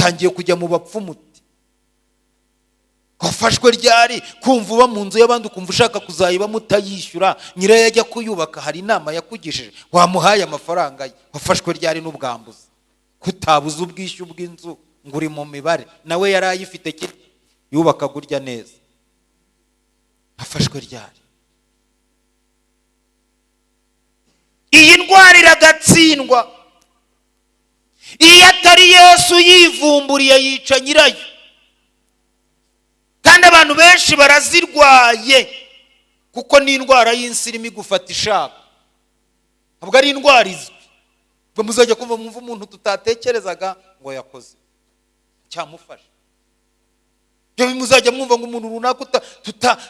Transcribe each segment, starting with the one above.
Utangiye kujya mu bapfumu. Wafashwe ryari kumva uba mu nzu y'abandi, ukumva ushaka kuzayibamo utayishyura? Nyirayo ajya kuyubaka hari inama yakugishije? Wamuhaye amafaranga ye? Wafashwe ryari n'ubwambuzi, kutabuza ubwishyu bw'inzu ngo uri mu mibare? Nawe yari ayifite, yubakaga urya neza. Wafashwe ryari? Iyi ndwara iragatsindwa. Iyo atari Yesu yivumburiye yica nyirayo. Kandi abantu benshi barazirwaye, kuko ni indwara y'insirimu igufata ishaka, ntabwo ari indwara izwi. Ubwo muzajya kumva mwumva umuntu tutatekerezaga ngo yakoze cyamufasha. Ibyo muzajya mwumva ngo umuntu runaka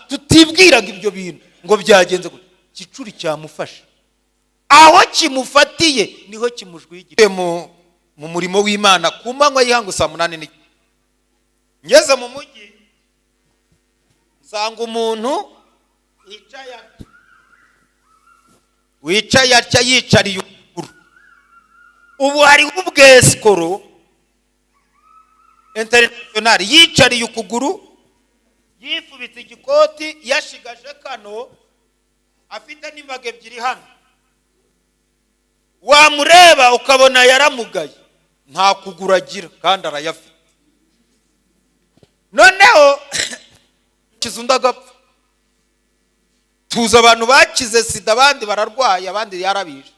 tutibwiraga ibyo bintu ngo byagenze gutya, igicuri cyamufasha. Aho kimufatiye niho kimujwigira. Mu murimo w'Imana ku manywa y'ihangu saa 8 ngeze mu mujyi, nsanga umuntu wicaye atya, yicariye ukuguru. Ubu hariho ubwesikoro international, yicariye ukuguru, yifubitse igikoti, yashigaje kano, afite n'imbaga ebyiri hano. Wamureba ukabona yaramugaye, nta kuguru agira kandi arayafite. Noneho kiza undi agapfa. Tuzi abantu bakize sida, abandi bararwaye, abandi yarabije.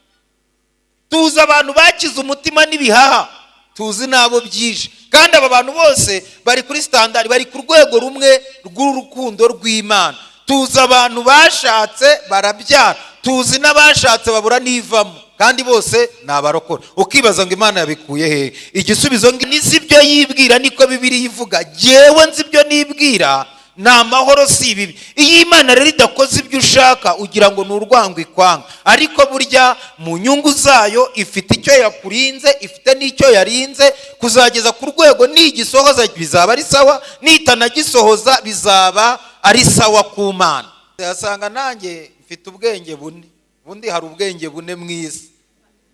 Tuzi abantu bakize umutima n'ibihaha, tuzi n'abo byije. Kandi aba bantu bose bari kuri standard, bari ku rwego rumwe rw'urukundo rw'Imana. Tuzi abantu bashatse barabyara, tuzi n'abashatse babura n'ivamo, kandi bose ni abarokora. Ukibaza ngo Imana yabikuye hehe? Igisubizo ni ibyo yibwira, niko Bibiliya ivuga. Jyewe nzi ibyo nibwira, ni amahoro, si ibibi. Iyo Imana rero idakoze ibyo ushaka, ugira ngo ni urwango ikwanga, ariko burya mu nyungu zayo ifite icyo yakurinze, ifite n'icyo yarinze kuzageza ku rwego nigisohoza bizaba ari sawa, nitanagisohoza bizaba ari sawa ku Mana. Yasanga nanjye mfite ubwenge bune. Ubundi hari ubwenge bune mu isi: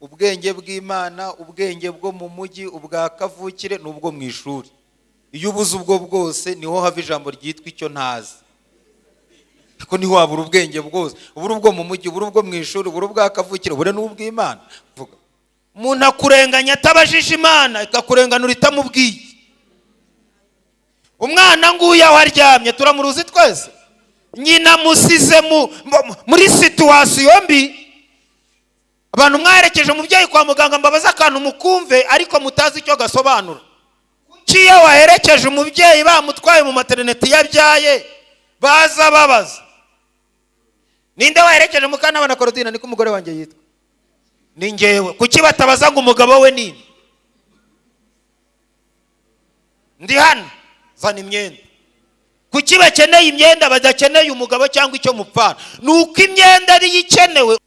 ubwenge bw'Imana, ubwenge bwo mu mujyi, ubwa kavukire n'ubwo mu ishuri. Iyo ubuze ubwo bwose, niho hava ijambo ryitwa icyo ntazi. Ariko ntiwabura ubwenge bwose, ubura ubwo mu mujyi, ubura ubwo mu ishuri, ubura ubwa kavukire, ubure n'ubw'Imana. Umuntu akurenganya atabajije Imana, ikakurenganura itamubwiye. Umwana nguyu aho aryamye turamuruzi twese, nyina amusize muri situation mbi. Abantu mwaherekeje umubyeyi kwa muganga, mbabaze akantu mukumve ariko mutazi icyo gasobanura. Kuki iyo waherekeje umubyeyi bamutwaye mu maternité yabyaye, baza babaza ninde waherekeje Mukantabana Korodina? Niko umugore wanjye yitwa, ni ngewe. Kuki batabaza ngo umugabo we ninde? Ndi hano, zana imyenda. Kuki bakeneye imyenda, badakeneye umugabo cyangwa icyo mupfana? Ni uko imyenda ariyo ikenewe.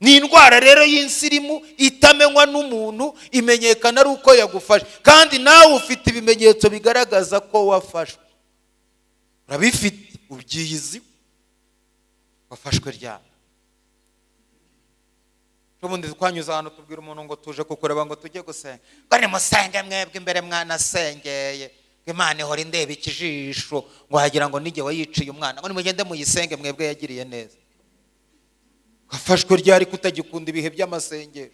Ni indwara rero y'insirimu itamenywa n'umuntu, imenyekana ari uko yagufashe. Kandi nawe ufite ibimenyetso bigaragaza ko wafashwe, urabifite, ubyiyizi. Wafashwe ryari? Ubundi twanyuze ahantu tubwira umuntu ngo tuje kukureba ngo tujye gusenga, ngo nimusenge mwebwe imbere mwanasengeye, ngo Imana ihora indeba ikijisho, ngo wagira ngo nijye wayiciye umwana, ngo nimugende muyisenge mwebwe yagiriye neza. Wafashwe ryari kutagikunda ibihe by'amasengero,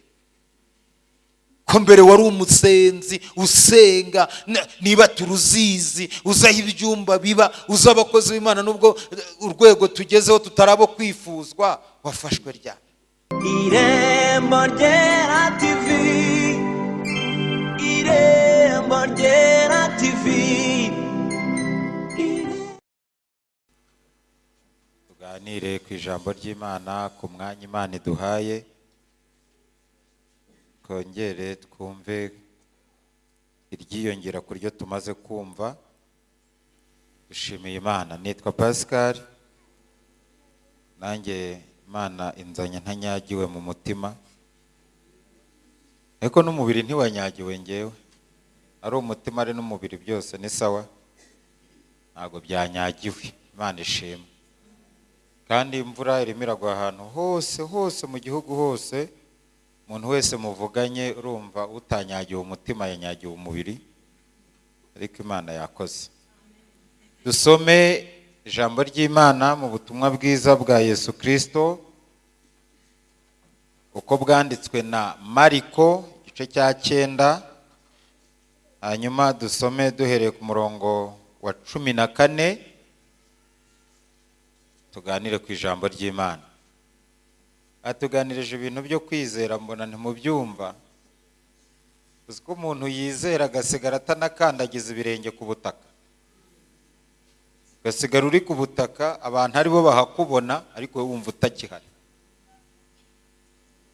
ko mbere wari umusenzi usenga niba turuzizi, uzi aho ibyumba biba, uzi abakozi b'Imana, nubwo urwego tugezeho tutarabo kwifuzwa? Wafashwe ryari? Irembo Ryera TV, Irembo Ryera TV. Tuganire ku ijambo ry'Imana ku mwanya Imana iduhaye, twongere twumve iryiyongera ku ryo tumaze kumva. Dushimiye Imana. Nitwa Pascal, nanjye Imana inzanye ntanyagiwe mu mutima, ariko n'umubiri ntiwanyagiwe. Ngewe ari umutima ari n'umubiri byose ni sawa, ntabwo byanyagiwe. Imana ishimwe. Kandi imvura irimo iragwa ahantu hose hose mu gihugu hose. Umuntu wese muvuganye urumva utanyagiwe umutima yanyagiwe umubiri. Ariko Imana yakoze. Dusome ijambo ry'Imana mu butumwa bwiza bwa Yesu Kristo uko bwanditswe na Mariko, igice cya 9, hanyuma dusome duhereye ku murongo wa 14, tuganire ku ijambo ry'Imana. Atuganirije ibintu byo kwizera, mbona ntimubyumva. Uzi ko umuntu yizera agasigara atanakandagiza ibirenge ku butaka, ugasigara uri ku butaka abantu aribo bahakubona, ariko wowe wumva utakihari.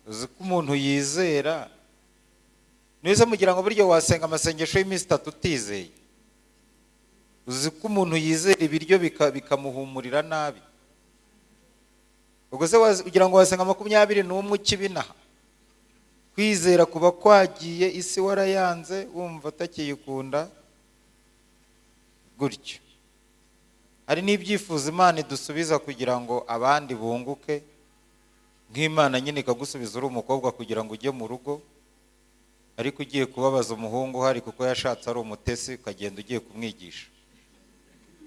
Uzi ko umuntu yizera nize mugira ngo buryo wasenga amasengesho y'iminsi 3 utizeye. Uzi ko umuntu yizera ibiryo bikamuhumurira nabi. Ubwo se ugira ngo wasenga 21 ukibinaha? Kwizera kuba kwagiye, isi warayanze, wumva utakiyikunda gutyo. Hari n'ibyifuzo Imana idusubiza kugira ngo abandi bunguke, nk'Imana nyine ikagusubiza uri umukobwa kugira ngo ujye mu rugo, ariko ugiye kubabaza umuhungu uhari kuko yashatse ari umutesi, ukagenda ugiye kumwigisha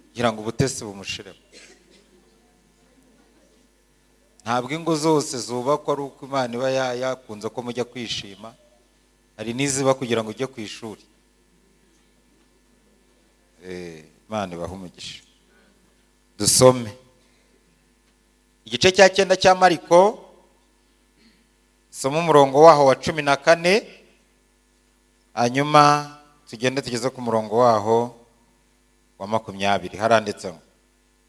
kugira ngo ubutesi bumushiremo. Ntabwo ingo zose zubakwa ari uko Imana iba yakunze ko mujya kwishima, hari n'iziba kugira ngo ujye ku ishuri. Imana ibahe umugisha. Dusome igice cya 9 cya Mariko, soma umurongo waho wa 14, hanyuma tugende tugeze ku murongo waho wa 20. Haranditse ngo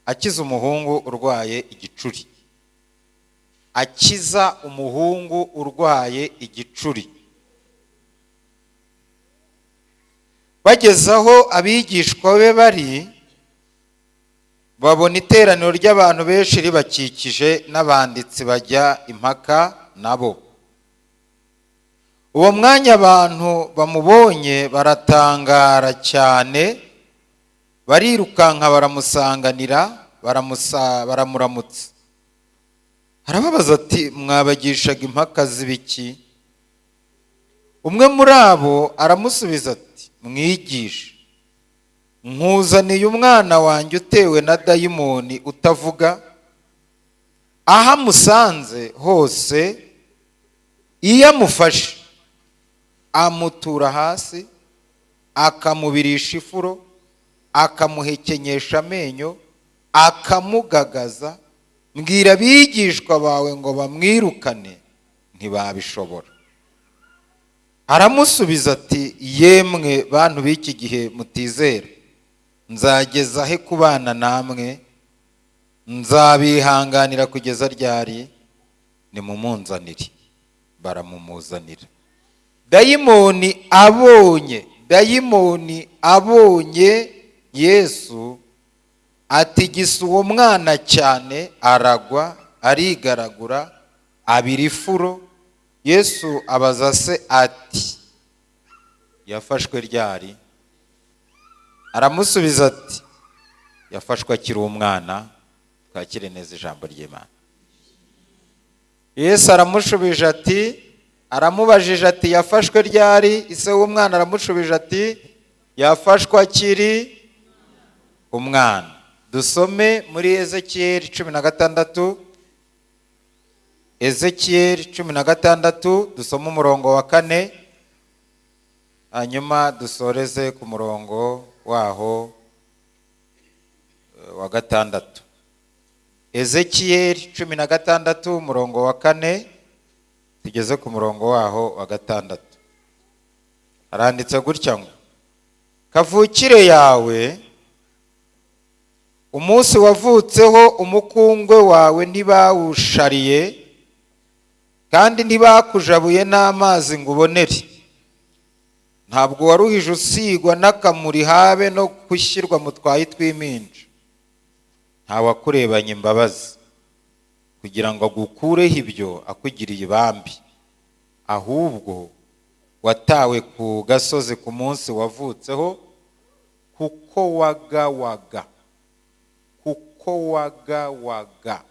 akiza umuhungu urwaye igicuri. Akiza umuhungu urwaye igicuri. Bageze aho abigishwa be bari, babona iteraniro ry'abantu benshi ribakikije, n'abanditsi bajya impaka nabo. Uwo mwanya abantu bamubonye baratangara cyane, barirukanka baramusanganira, baramuramutsa. Arababaza ati mwabagishaga impaka z'ibiki? Umwe muri abo aramusubiza ati mwigishe, nkuzaniye umwana wanjye utewe na dayimoni utavuga, aho amusanze hose iyo amufashe amutura hasi, akamubirisha ifuro, akamuhekenyesha amenyo, akamugagaza. Mbwira abigishwa bawe ngo bamwirukane, ntibabishobora. Aramusubiza ati yemwe bantu b'iki gihe mutizera, nzageza he kubana namwe? Nzabihanganira kugeza ryari? Nimumunzanire. Baramumuzanira. Dayimoni abonye Yesu atigisa uwo mwana cyane, aragwa, arigaragura, abira ifuro. Yesu abaza se ati yafashwe ryari? Aramusubiza ati yafashwe akiri umwana. Twakire neza ijambo ry'Imana. Yesu aramushubije ati, aramubajije ati yafashwe ryari? Ise w'umwana aramushubije ati yafashwe akiri umwana. Dusome muri Ezekiyeli 16, Ezekiyeli 16, dusome umurongo wa 4, hanyuma dusoreze ku murongo waho wa 6. Ezekiyeli 16 umurongo wa 4 tugeze ku murongo waho wa 6. Haranditse gutya ngo kavukire yawe, umunsi wavutseho umukungwe wawe ntibawushariye, kandi ntibakujabuye n'amazi ngo ubonere. Ntabwo waruhije usigwa n'akamuri, habe no gushyirwa mu twayi tw'impinja. Ntawakurebanye imbabazi kugira ngo agukureho ibyo akugiriye ibambi, ahubwo watawe ku gasozi ku munsi wavutseho, kuko wagawaga, kuko wagawaga,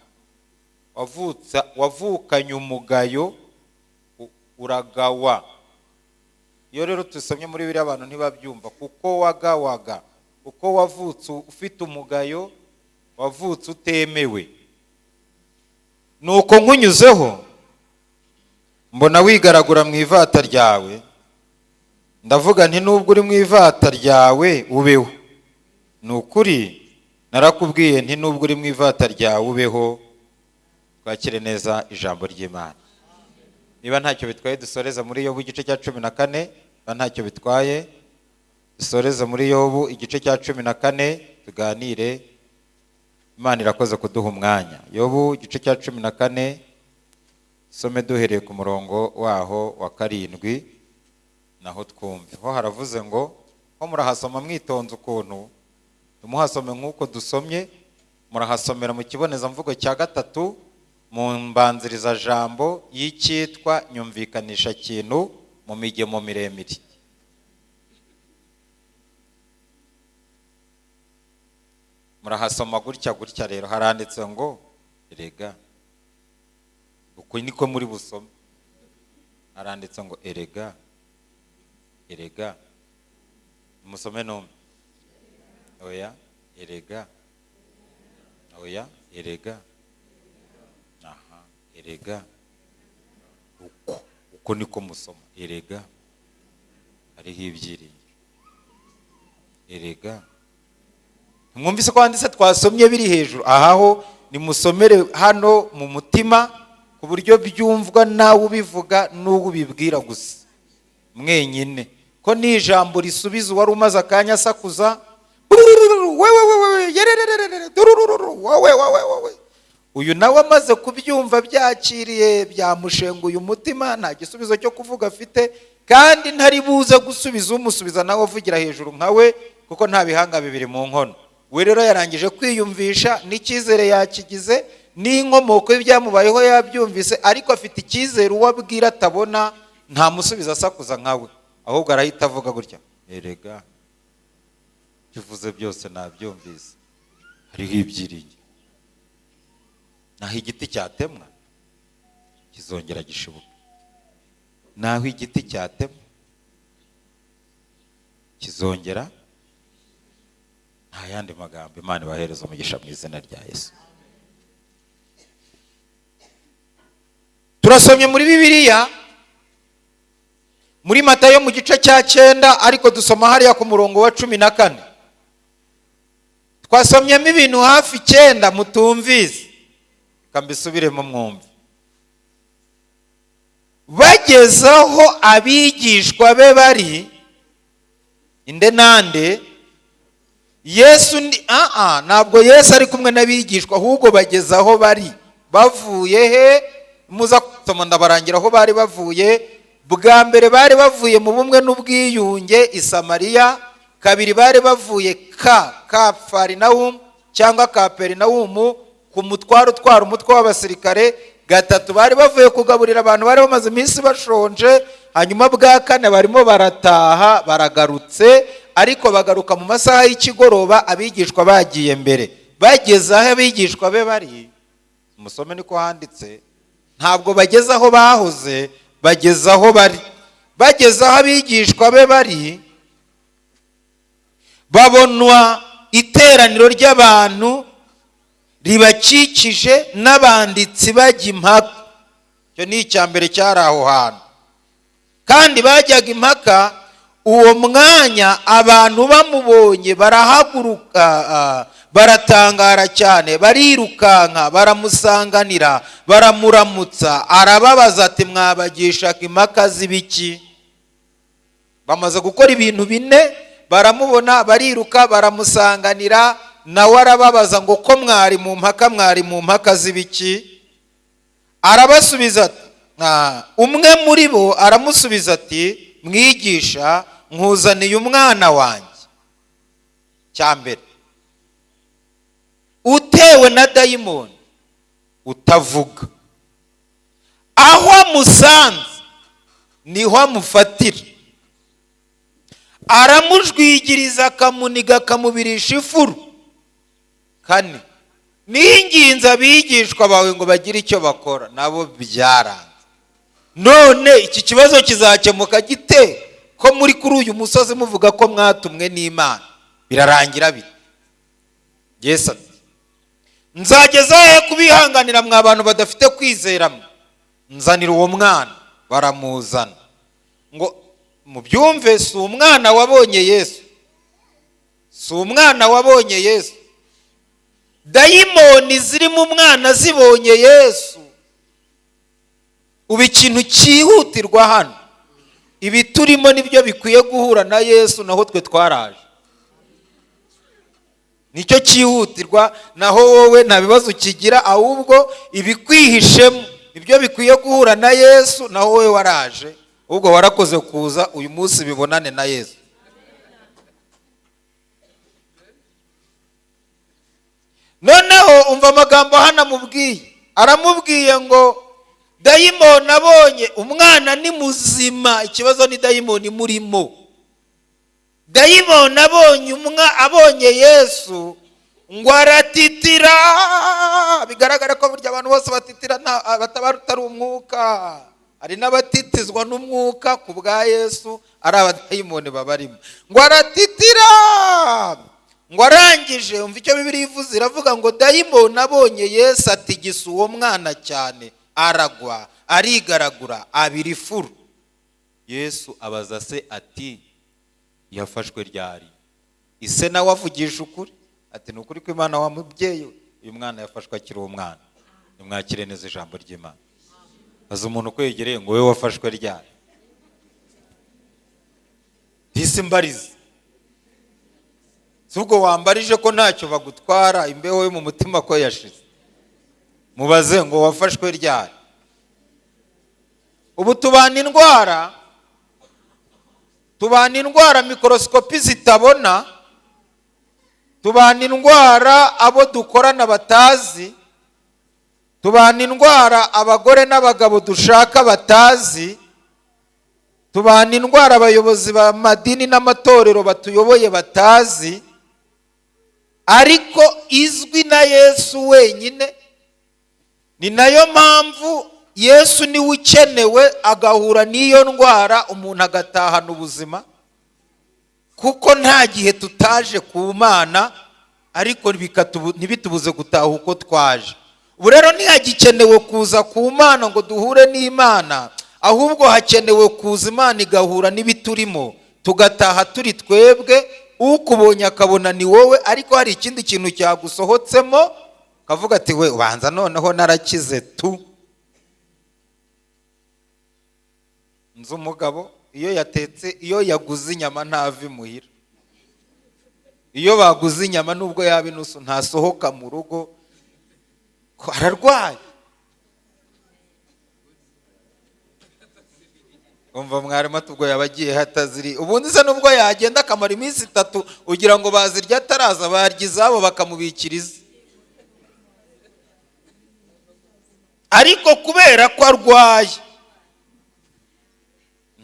wavukanye umugayo, uragawa. Iyo rero tusomye muri biriya, abantu ntibabyumva, kuko wagawaga, kuko wavutse ufite umugayo, wavutse utemewe. Nuko nkunyuzeho mbona wigaragura mu ivata ryawe, ndavuga nti: "Nubwo uri mu ivata ryawe, ubeho." Ni ukuri narakubwiye nti: "Nubwo uri mu ivata ryawe, ubeho." Twakire neza ijambo ry'Imana. Niba ntacyo bitwaye, dusoreza muri Yobu igice cya 14. Niba ntacyo bitwaye, dusoreze muri Yobu igice cya 14, tuganire. Imana irakoze kuduha umwanya. Yobu igice cya 14, some duhereye ku murongo waho wa 7, naho twumve. Ho haravuze ngo, ho murahasoma mwitonze ukuntu, tumuhasome nk'uko dusomye. Murahasomera mu kibonezamvugo cya gatatu, mu mbanzirizajambo y'icyitwa nyumvikanisha kintu mu migemo miremire. Murahasoma gutya gutya. Rero haranditse ngo erega, uku niko muri busome. Haranditse ngo erega, erega. Musome numve. Oya, erega, oya, erega, aha, erega. Uko niko musoma. Erega hariho ibyiringiro, erega. Mwumvise ko handitse, twasomye biri hejuru ahaho. Nimusomere hano mu mutima, ku buryo byumvwa nawe ubivuga n'uwo ubibwira gusa mwenyine, ko ni ijambo risubiza uwari umaze akanya asakuza: "Wewe, wewe, yerererere, durururu, wowe, wowe, wowe." Uyu nawe amaze kubyumva, byakiriye, byamushenguye umutima, nta gisubizo cyo kuvuga afite, kandi ntari buze gusubiza umusubiza nawe avugira hejuru nka we, kuko nta bihanga bibiri mu nkono. We rero yarangije kwiyumvisha, n'icyizere yakigize, n'inkomoko y'ibyamubayeho yabyumvise, ariko afite icyizere uwo abwira atabona. Ntamusubiza asakuza nkawe, ahubwo arahita avuga gutya: "Erega ibyo uvuze byose nabyumvise, hariho ibyiringiro. Naho igiti cyatemwa, kizongera gishibuka. Naho igiti cyatemwa, kizongera." Nta yandi magambo. Imana ibahereza umugisha mu izina rya Yesu. Turasomye muri Bibiliya, muri Matayo mu gice cya 9, ariko dusoma hariya ku murongo wa 14. Twasomyemo ibintu hafi 9 mutumvise, reka mbisubiremo mwumve. Bageze aho abigishwa be bari, inde nande? Yesu ni ntabwo Yesu ari kumwe n'abigishwa, ahubwo bageze aho bari bavuye he? Muza gusoma, ndabarangira aho bari bavuye. Bwa mbere bari bavuye mu bumwe n'ubwiyunge i Samariya. Kabiri bari bavuye ka Kafarinawumu cyangwa Kaperinawumu ku mutwaro utwara umutwe w'abasirikare. Gatatu bari bavuye kugaburira abantu bari bamaze iminsi bashonje. Hanyuma bwa kane barimo barataha, baragarutse, ariko bagaruka mu masaha y'ikigoroba, abigishwa bagiye mbere. Bageze aho abigishwa be bari, musome niko handitse, ntabwo bageze aho bahoze, bageze aho bari. Bageze aho abigishwa be bari, babonwa iteraniro ry'abantu ribakikije n'abanditsi bajya impaka. Icyo ni icya mbere cyari aho hantu. Kandi bajyaga impaka uwo mwanya, abantu bamubonye barahaguruka, baratangara cyane, barirukanka, baramusanganira, baramuramutsa. Arababaza ati: "Mwabagishaga impaka z'ibiki?" Bamaze gukora ibintu bine: baramubona, bariruka, baramusanganira, nawe arababaza ngo: "Ko mwari mu mpaka, mwari mu mpaka z'ibiki?" Arabasubiza ati, umwe muri bo aramusubiza ati: "Mwigisha, nkuzaniye umwana wanjye cya mbere utewe na dayimoni utavuga. Aho amusanze niho amufatira, aramujwigiriza, akamuniga, akamubirisha ifuru. Kane, ninginze abigishwa bawe ngo bagire icyo bakora, nabo byaranze. None iki kibazo kizakemuka gite, Ko muri kuri uyu musozi muvuga ko mwatumwe n'Imana, birarangira bite? Yesu ati: "Nzageza he kubihanganira, mwa bantu badafite kwizera mwe? Nzanira uwo mwana." Baramuzana. Ngo mubyumve, si umwana wabonye Yesu, si umwana wabonye Yesu. Dayimoni ziri mu mwana zibonye Yesu. Ubu ikintu cyihutirwa hano, ibi turimo nibyo bikwiye guhura na Yesu, naho twe twaraje. Nicyo cyihutirwa. Naho wowe nta bibazo ukigira, ahubwo ibikwihishemo nibyo bikwiye guhura na Yesu. Naho wowe waraje, ahubwo warakoze kuza uyu munsi, bibonane na Yesu. Noneho umva amagambo hano amubwiye. Aramubwiye ngo dayimoni abonye umwana ni muzima, ikibazo ni dayimoni murimo. Dayimoni abonye abonye Yesu ngo aratitira. Bigaragara ko burya abantu bose batitira bataba atari umwuka. Hari n'abatitizwa n'umwuka ku bwa Yesu, ari abadayimoni babarimo. Ngo aratitira, ngo arangije, umva icyo Bibiliya ivuze, iravuga ngo dayimoni abonye Yesu atigisa uwo mwana cyane, aragwa, arigaragura, abira ifuru. Yesu abaza se ati: "Yafashwe ryari?" Ise nawe avugisha ukuri ati: "Ni ukuri kw'Imana wa mubyeyi we, uyu mwana yafashwe akiri umwana." Nimwakire neza ijambo ry'Imana. Aza umuntu ukwegereye ngo: "Wowe wafashwe ryari?" Disi mbarize, si ubwo wambarije ko ntacyo bagutwara, imbeho yo mu mutima ko yashize? Mubaze ngo: "Wafashwe ryari?" Ubu tubana indwara mikorosikopi zitabona, tubana indwara abo dukorana batazi, tubana indwara abagore n'abagabo dushaka batazi, tubana indwara abayobozi b'amadini n'amatorero batuyoboye batazi, ariko izwi na Yesu wenyine. Ni nayo mpamvu Yesu niwe ukenewe, agahura n'iyo ndwara, umuntu agatahana ubuzima, kuko nta gihe tutaje ku Mana, ariko ntibitubuze gutaha uko twaje. Ubu rero ntihagikenewe kuza ku Mana ngo duhure n'Imana, ahubwo hakenewe kuza Imana igahura n'ibiturimo, tugataha turi twebwe. Ukubonye akabona ni wowe, ariko hari ikindi kintu cyagusohotsemo, kavuga ati: "We ubanza noneho narakize tu." Nzi umugabo, iyo yatetse, iyo yaguze inyama ntava imuhira. Iyo baguze inyama, nubwo yaba inusu, ntasohoka mu rugo, ko ararwaye. Umva mwarimu ati: "Ubwo yaba agiye hataziri." Ubundi se nubwo yagenda akamara iminsi 3, ugira ngo bazirya ataraza? Barya izabo bakamubikira ize. Ariko kubera ko arwaye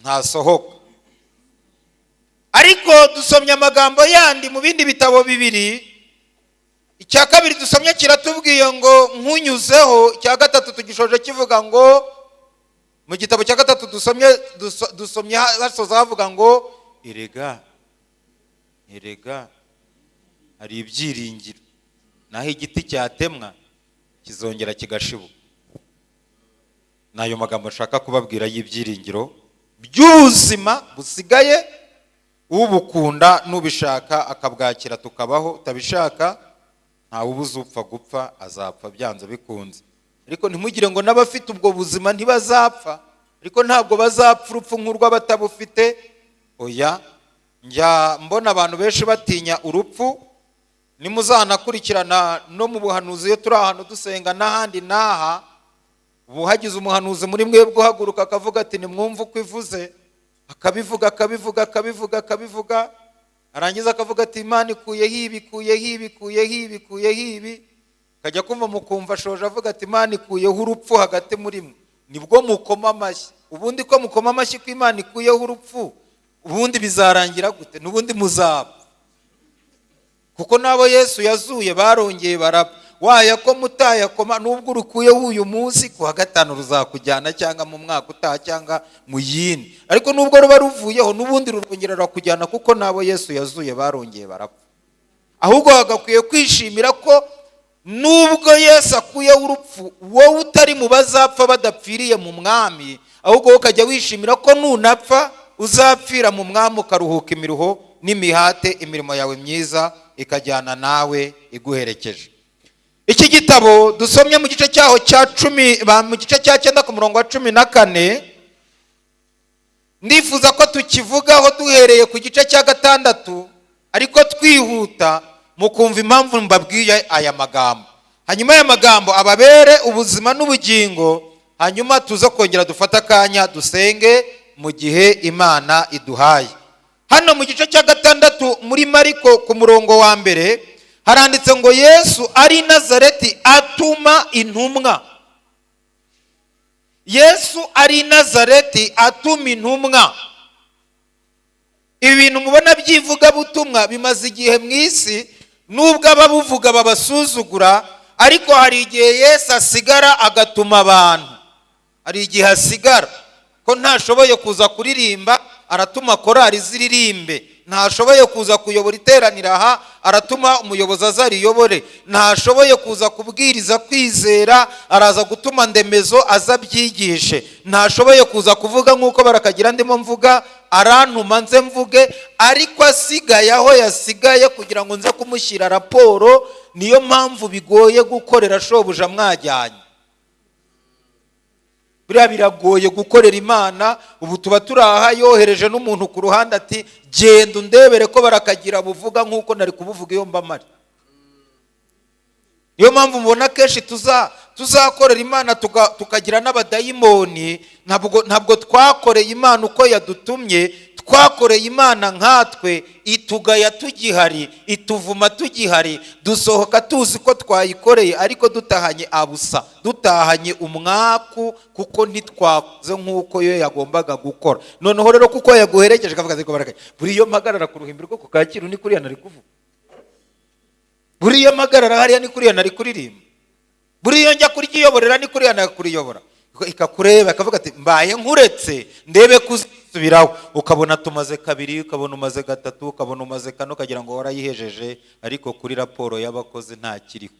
ntasohoka. Ariko dusomye amagambo yandi mu bindi bitabo bibiri. Icya kabiri dusomye kiratubwiye ngo nkunyuzeho. Icya gatatu tugishoje kivuga ngo, mu gitabo cya gatatu dusomye basoza bavuga ngo erega erega hari ibyiringiro, naho igiti cyatemwa kizongera kigashibuka. N'ayo magambo nshaka kubabwira y'ibyiringiro by'ubuzima busigaye. Ubukunda n'ubishaka akabwakira tukabaho, utabishaka ntawe ubuze upfa gupfa, azapfa byanze bikunze. Ariko ntimugire ngo n'abafite ubwo buzima ntibazapfa, ariko ntabwo bazapfa urupfu nk'urw'abatabufite. Oya, njya mbona abantu benshi batinya urupfu. Nimuzanakurikirana no mu buhanuzi, iyo turi ahantu dusenga n'ahandi n'aha, ubu hagize umuhanuzi muri mwebwe uhaguruka akavuga ati: "Nimwumve uko ivuze," akabivuga, akabivuga, akabivuga, akabivuga, arangiza akavuga ati: "Imana ikuyeho ibi, ikuyeho ibi, ikuyeho ibi, ikuyeho ibi," akajya kumva mukumva ashoje avuga ati: "Imana ikuyeho urupfu hagati muri mwe," nibwo mukoma amashyi. Ubundi ko mukoma amashyi ko Imana ikuyeho urupfu, ubundi bizarangira gute? N'ubundi muzapfa, kuko n'abo Yesu yazuye barongeye barapfa. Wayakoma utayakoma, nubwo urukuyeho uyu munsi, ku wa gatanu ruzakujyana, cyangwa mu mwaka utaha, cyangwa mu yindi. Ariko nubwo ruba ruvuyeho, n'ubundi rurongera rurakujyana, kuko n'abo Yesu yazuye barongeye barapfa. Ahubwo hagakwiye kwishimira ko nubwo Yesu akuyeho urupfu, wowe utari mu bazapfa badapfiriye mu mwami, ahubwo wowe ukajya wishimira ko nunapfa uzapfira mu mwami, ukaruhuka imiruho n'imihate, imirimo yawe myiza ikajyana nawe iguherekeje. Iki gitabo dusomye mu gice cyaho cya 10, mu gice cya 9 ku murongo wa 14, ndifuza ko tukivugaho duhereye ku gice cya 6, ariko twihuta mukumva impamvu mbabwiye aya magambo. Hanyuma aya magambo ababere ubuzima n'ubugingo, hanyuma tuze kongera dufate akanya dusenge mu gihe Imana iduhaye. Hano mu gice cya 6 muri Mariko ku murongo wa 1 haranditse ngo Yesu ari i Nazareti atuma intumwa. Yesu ari i Nazareti atuma intumwa. Ibi bintu mubona by'ivugabutumwa bimaze igihe mu isi, nubwo ababuvuga babasuzugura, ariko hari igihe Yesu asigara agatuma abantu. Hari igihe asigara ko ntashoboye kuza kuririmba, aratuma korali ziririmbe. Ntashoboye kuza kuyobora iteraniro aha, aratuma umuyobozi azariyobore. Ntashoboye kuza kubwiriza kwizera, araza gutuma ndemezo azabyigishe. Ntashoboye kuza kuvuga nk'uko barakagira ndimo mvuga, arantuma nze mvuge, ariko asigaye aho yasigaye kugira ngo nze kumushyira raporo. Niyo mpamvu bigoye gukorera shobuja mwajyanye. Buriya biragoye gukorera Imana. Ubu tuba turaha, yohereje n'umuntu ku ruhande ati genda undebere ko barakagira buvuga nk'uko nari kubuvuga iyo mba mpari. Niyo mpamvu mubona kenshi tuzakorera Imana tukagira n'abadayimoni. Ntabwo twakoreye Imana uko yadutumye, twakoreye Imana nkatwe, itugaya tugihari, ituvuma tugihari, dusohoka tuzi ko twayikoreye, ariko dutahanye abusa, dutahanye umwaku, kuko ntitwakoze nk'uko yo yagombaga gukora. Noneho rero kuko yaguherekeje akavuga ati barakaye, buri iyo mpagarara ku ruhimbi rwo ku Kacyiru ni kuriya nari kuvuga, buri iyo mpagarara hariya ni kuriya nari kuririmba, buri iyo njya kuryiyoborera ni kuriya nari kuriyobora. Ikakureba ikavuga ati mbaye nkuretse ndebe kuzisubiraho. Ukabona tumaze kabiri, ukabona umaze gatatu, ukabona umaze kane, ukagira ngo warayihejeje, ariko kuri raporo y'abakozi ntakiriho.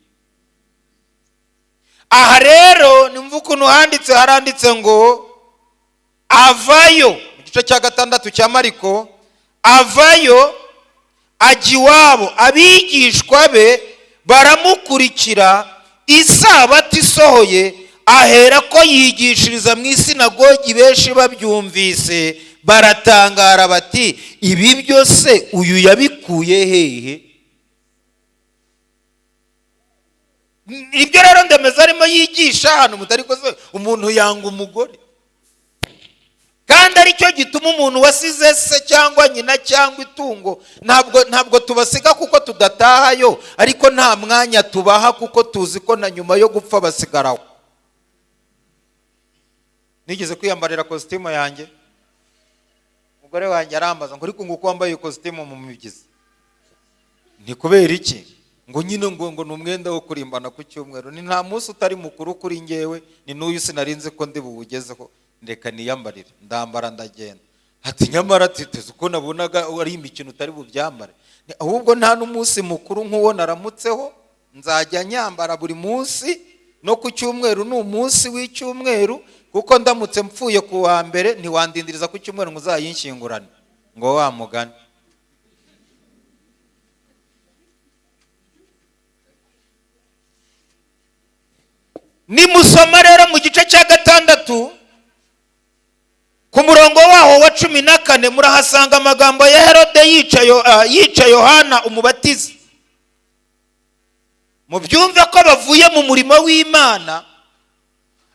Aha rero nimva ukuntu handitse, haranditse ngo avayo mu gice cya 6 cya Mariko, avayo ajya iwabo, abigishwa be baramukurikira. Isabato isohoye ahera ko yigishiriza mu isinagogi, benshi babyumvise baratangara bati ibi byose uyu yabikuye hehe? Ibyo rero ndemeza arimo yigisha hano mutari koze, umuntu yanga umugore, kandi aricyo gituma umuntu wasize se cyangwa nyina cyangwa itungo, ntabwo tubasiga kuko tudatahayo, ariko nta mwanya tubaha kuko tuzi ko na nyuma yo gupfa basigaraho. Nigeze kwiyambarira kositimu yanjye, umugore wanjye arambaza ngo ariko ngo uko wambaye kositimu mu mibyizi ni kubera iki? Ngo nyine ngo ni umwenda wo kurimbana ku cyumweru. Ni nta munsi utari mukuru kuri njyewe, ni n'uyu sinarinze ko ndi buwugezeho, reka niyambarire. Ndambara ndagenda. Ati nyamara titeze uko nabonaga ari imikino utari bubyambare, ahubwo nta n'umunsi mukuru nk'uwo naramutseho, nzajya nyambara buri munsi, no ku cyumweru ni umunsi w'icyumweru, kuko ndamutse mpfuye ku wa mbere ntiwandindiriza ku cyumweru ngo uzayinshyingurane ngo wa mugani. Nimusoma rero mu gice cya 6 ku murongo waho wa 14 murahasanga amagambo ya Herode yica Yohana umubatizi. Mubyumve ko bavuye mu murimo w'Imana,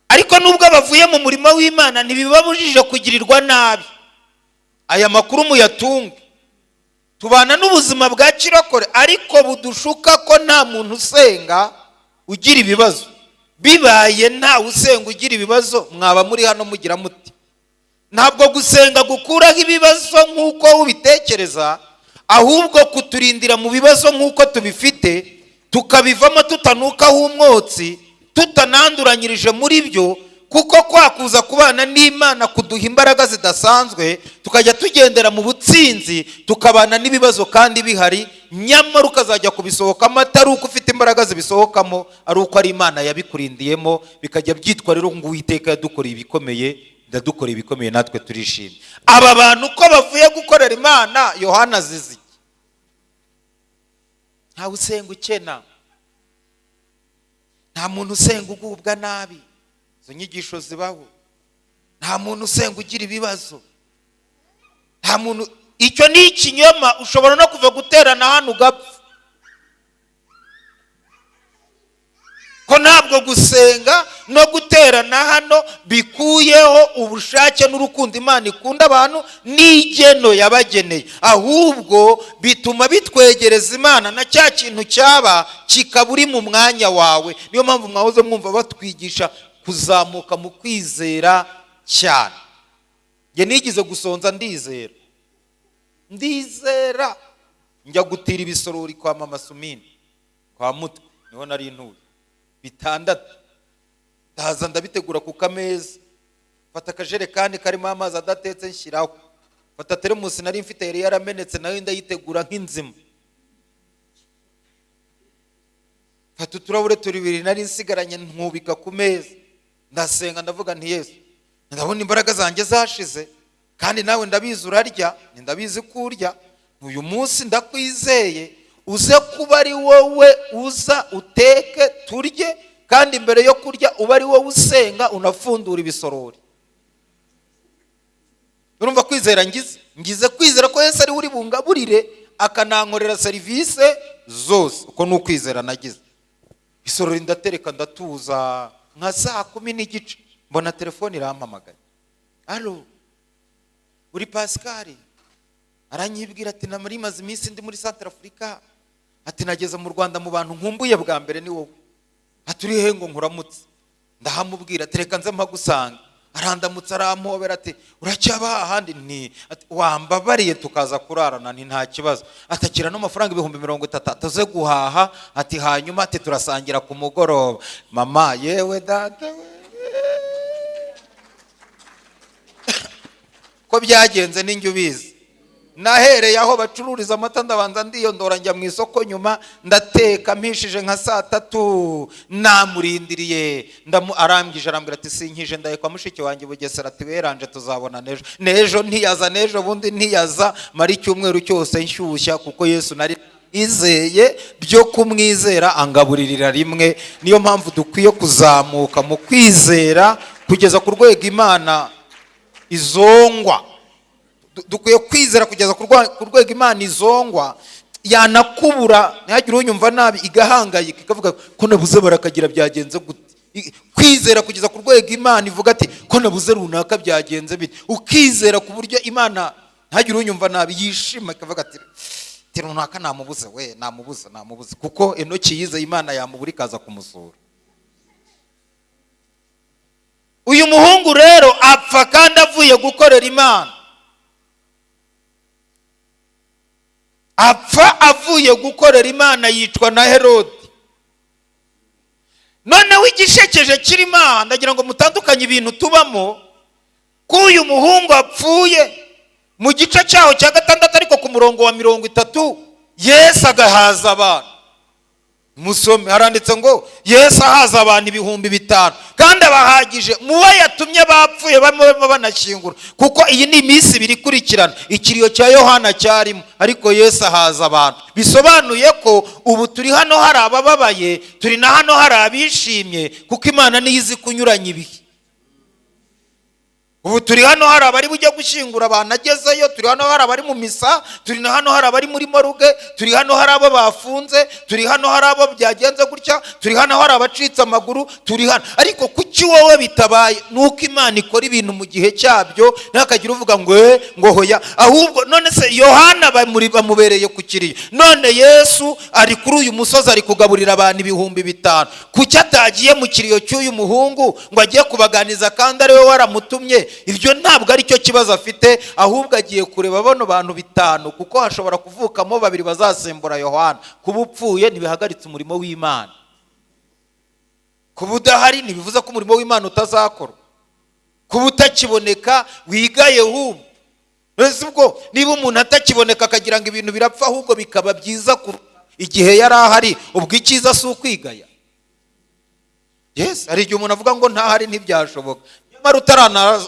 ariko nubwo bavuye mu murimo w'Imana ntibibabujije kugirirwa nabi. Aya makuru muyatunge. Tubana n'ubuzima bwa kirokore ariko budushuka ko nta muntu usenga ugira ibibazo. Bibaye nta usenga ugira ibibazo, mwaba muri hano mugira muti. Ntabwo gusenga gukuraho ibibazo nk'uko ubitekereza, ahubwo kuturindira mu bibazo nk'uko tubifite. Tukabivamo tutanukaho umwotsi, tutananduranyirije muri byo, kuko kwakuza kubana n'Imana kuduha imbaraga zidasanzwe, tukajya tugendera mu butsinzi, tukabana n'ibibazo kandi bihari, nyamara ukazajya kubisohokamo atari uko ufite imbaraga zibisohokamo, ari uko ari Imana yabikurindiyemo. Bikajya byitwa rero ngo Uwiteka yadukoreye ibikomeye, ndadukoreye ibikomeye, natwe turishimye. Aba bantu uko bavuye gukorera Imana, Yohana azize iki? Ntawe usenga ukena, nta muntu usenga ugubwa nabi, izo nyigisho zibaho. Nta muntu usenga ugira ibibazo, nta muntu. Icyo ni ikinyoma. Ushobora no kuva guterana hano ugapfa, ko ntabwo gusenga no guterana hano bikuyeho ubushake n'urukundo Imana ikunda abantu n'igeno yabageneye, ahubwo bituma bitwegereza Imana, na cya kintu cyaba kikaba uri mu mwanya wawe. Niyo mpamvu mwahoze mwumva batwigisha kuzamuka mu kwizera cyane. Njye nigize gusonza, ndizera, ndizera, njya gutira ibisorori kwa mama Sumini kwa Mutwe, niho nari ntuye, 6. Ndaza ndabitegura ku kameza, mfata akajerekani karimo amazi adatetse nshyiraho, mfata teremusi nari mfite yari yaramenetse nayo ndayitegura nk'inzima, mfata uturahure tubiri nari nsigaranye nkubika ku meza, ndasenga, ndavuga nti: "Yesu, ndabona imbaraga zanjye zashize, kandi nawe ndabizi urarya, ndabizi ko urya. Uyu munsi ndakwizeye, uze kuba ari wowe uza uteke turye, kandi mbere yo kurya uba ari wowe usenga unafundura ibisorori." Urumva kwizera ngize? Ngize kwizera ko Yesu ari we uri bungaburire, akanankorera serivisi zose. Uko ni ukwizera nagize. Isorori ndatereka, ndatuza. Nka saa 10:30 mbona telefone irampamagaye: "Alo, uri Pascal?" Aranyibwira ati: "Nari maze iminsi ndi muri Santara Afurika," ati, "nageze mu Rwanda, mu bantu nkumbuye bwa mbere ni wowe." Ati: "Uri he ngo nkuramutse?" Ndahamubwira ati: "Reka nze mpagusanga." Arandamutsa, arampobera, ati: "Uracyaba ahandi?" Ni ati: "Wambabariye tukaza kurarana?" Nti: "Nta kibazo." Atakira n'amafaranga 30,000 tuze guhaha, ati: "Hanyuma," ati, "turasangira ku mugoroba." Mama yewe, data we, ko byagenze ninjye ubizi. Nahereye aho bacururiza amata, ndabanza ndiyondora, njya mu isoko, nyuma ndateka, mpishije nka saa 3 namurindiriye. Arambwije, arambwira ati: "Sinkije, ndaye kwa mushiki wanjye Bugesera." Ati: "Weranje, tuzabona n'ejo." N'ejo ntiyaza, n'ejo bundi ntiyaza. Mara icyumweru cyose nshyushya, kuko Yesu nari izeye byo kumwizera, angaburirira rimwe. Niyo mpamvu dukwiye kuzamuka mu kwizera kugeza ku rwego Imana izongwa. Dukwiye kwizera kugeza ku rwego Imana izongwa, yanakubura ntihagire unyumva nabi, igahangayika, ikavuga ko nabuze barakagira byagenze gute. Kwizera kugeza ku rwego Imana ivuga ati: "Ko nabuze runaka byagenze bite?" Ukizera ku buryo Imana, ntihagire unyumva nabi, yishima, ikavuga ati: "Runaka namubuze we, namubuze, namubuze." Kuko Enoki yizeye Imana, yamubura ikaza kumusura. Uyu muhungu rero apfa kandi avuye gukorera Imana, apfa avuye gukorera Imana, yicwa na Herodi. Noneho igishekeje kirimo aha, ndagira ngo mutandukanye ibintu tubamo, ko uyu muhungu apfuye mu gice cyaho cya 6, ariko ku murongo wa 30 Yesu agahaza abantu. Musome, haranditse ngo Yesu ahaza abantu 5000, kandi abahagije mu bo yatumye bapfuye, bamwe banashyingura, kuko iyi ni iminsi ibiri ikurikirana, ikiriyo cya Yohana cyarimo, ariko Yesu ahaza abantu. Bisobanuye ko ubu turi hano hari abababaye, turi na hano hari abishimye, kuko Imana niyo izi kunyuranya ibihe. Ubu turi hano hari abari bujye gushyingura abantu agezeyo, turi hano hari abari mu misa, turi na hano hari abari muri moruge, turi hano hari abo bafunze, turi hano hari abo byagenze gutya, turi hano hari abacitse amaguru, turi hano. Ariko kuki wowe bitabaye? Ni uko Imana ikora ibintu mu gihe cyabyo, ntihakagire uvuga ngo ngo hoya. Ahubwo none se Yohana bamubereye ku kiriyo, none Yesu ari kuri uyu musozi ari kugaburira abantu 5000, kuki atagiye mu kiriyo cy'uyu muhungu ngo agiye kubaganiza kandi ari we waramutumye? Ibyo ntabwo ari cyo kibazo afite, ahubwo agiye kureba bano bantu 5, kuko hashobora kuvukamo 2 bazasimbura Yohana. Kuba upfuye ntibihagaritse umurimo w'Imana, kuba udahari ntibivuze ko umurimo w'Imana utazakorwa, kuba utakiboneka wigaye hubwo. Mbese ubwo niba umuntu atakiboneka akagira ngo ibintu birapfa, ahubwo bikaba byiza igihe yari ahari, ubwo icyiza si ukwigaya? Yes, hari igihe umuntu avuga ngo ntahari ntibyashoboka, nyamara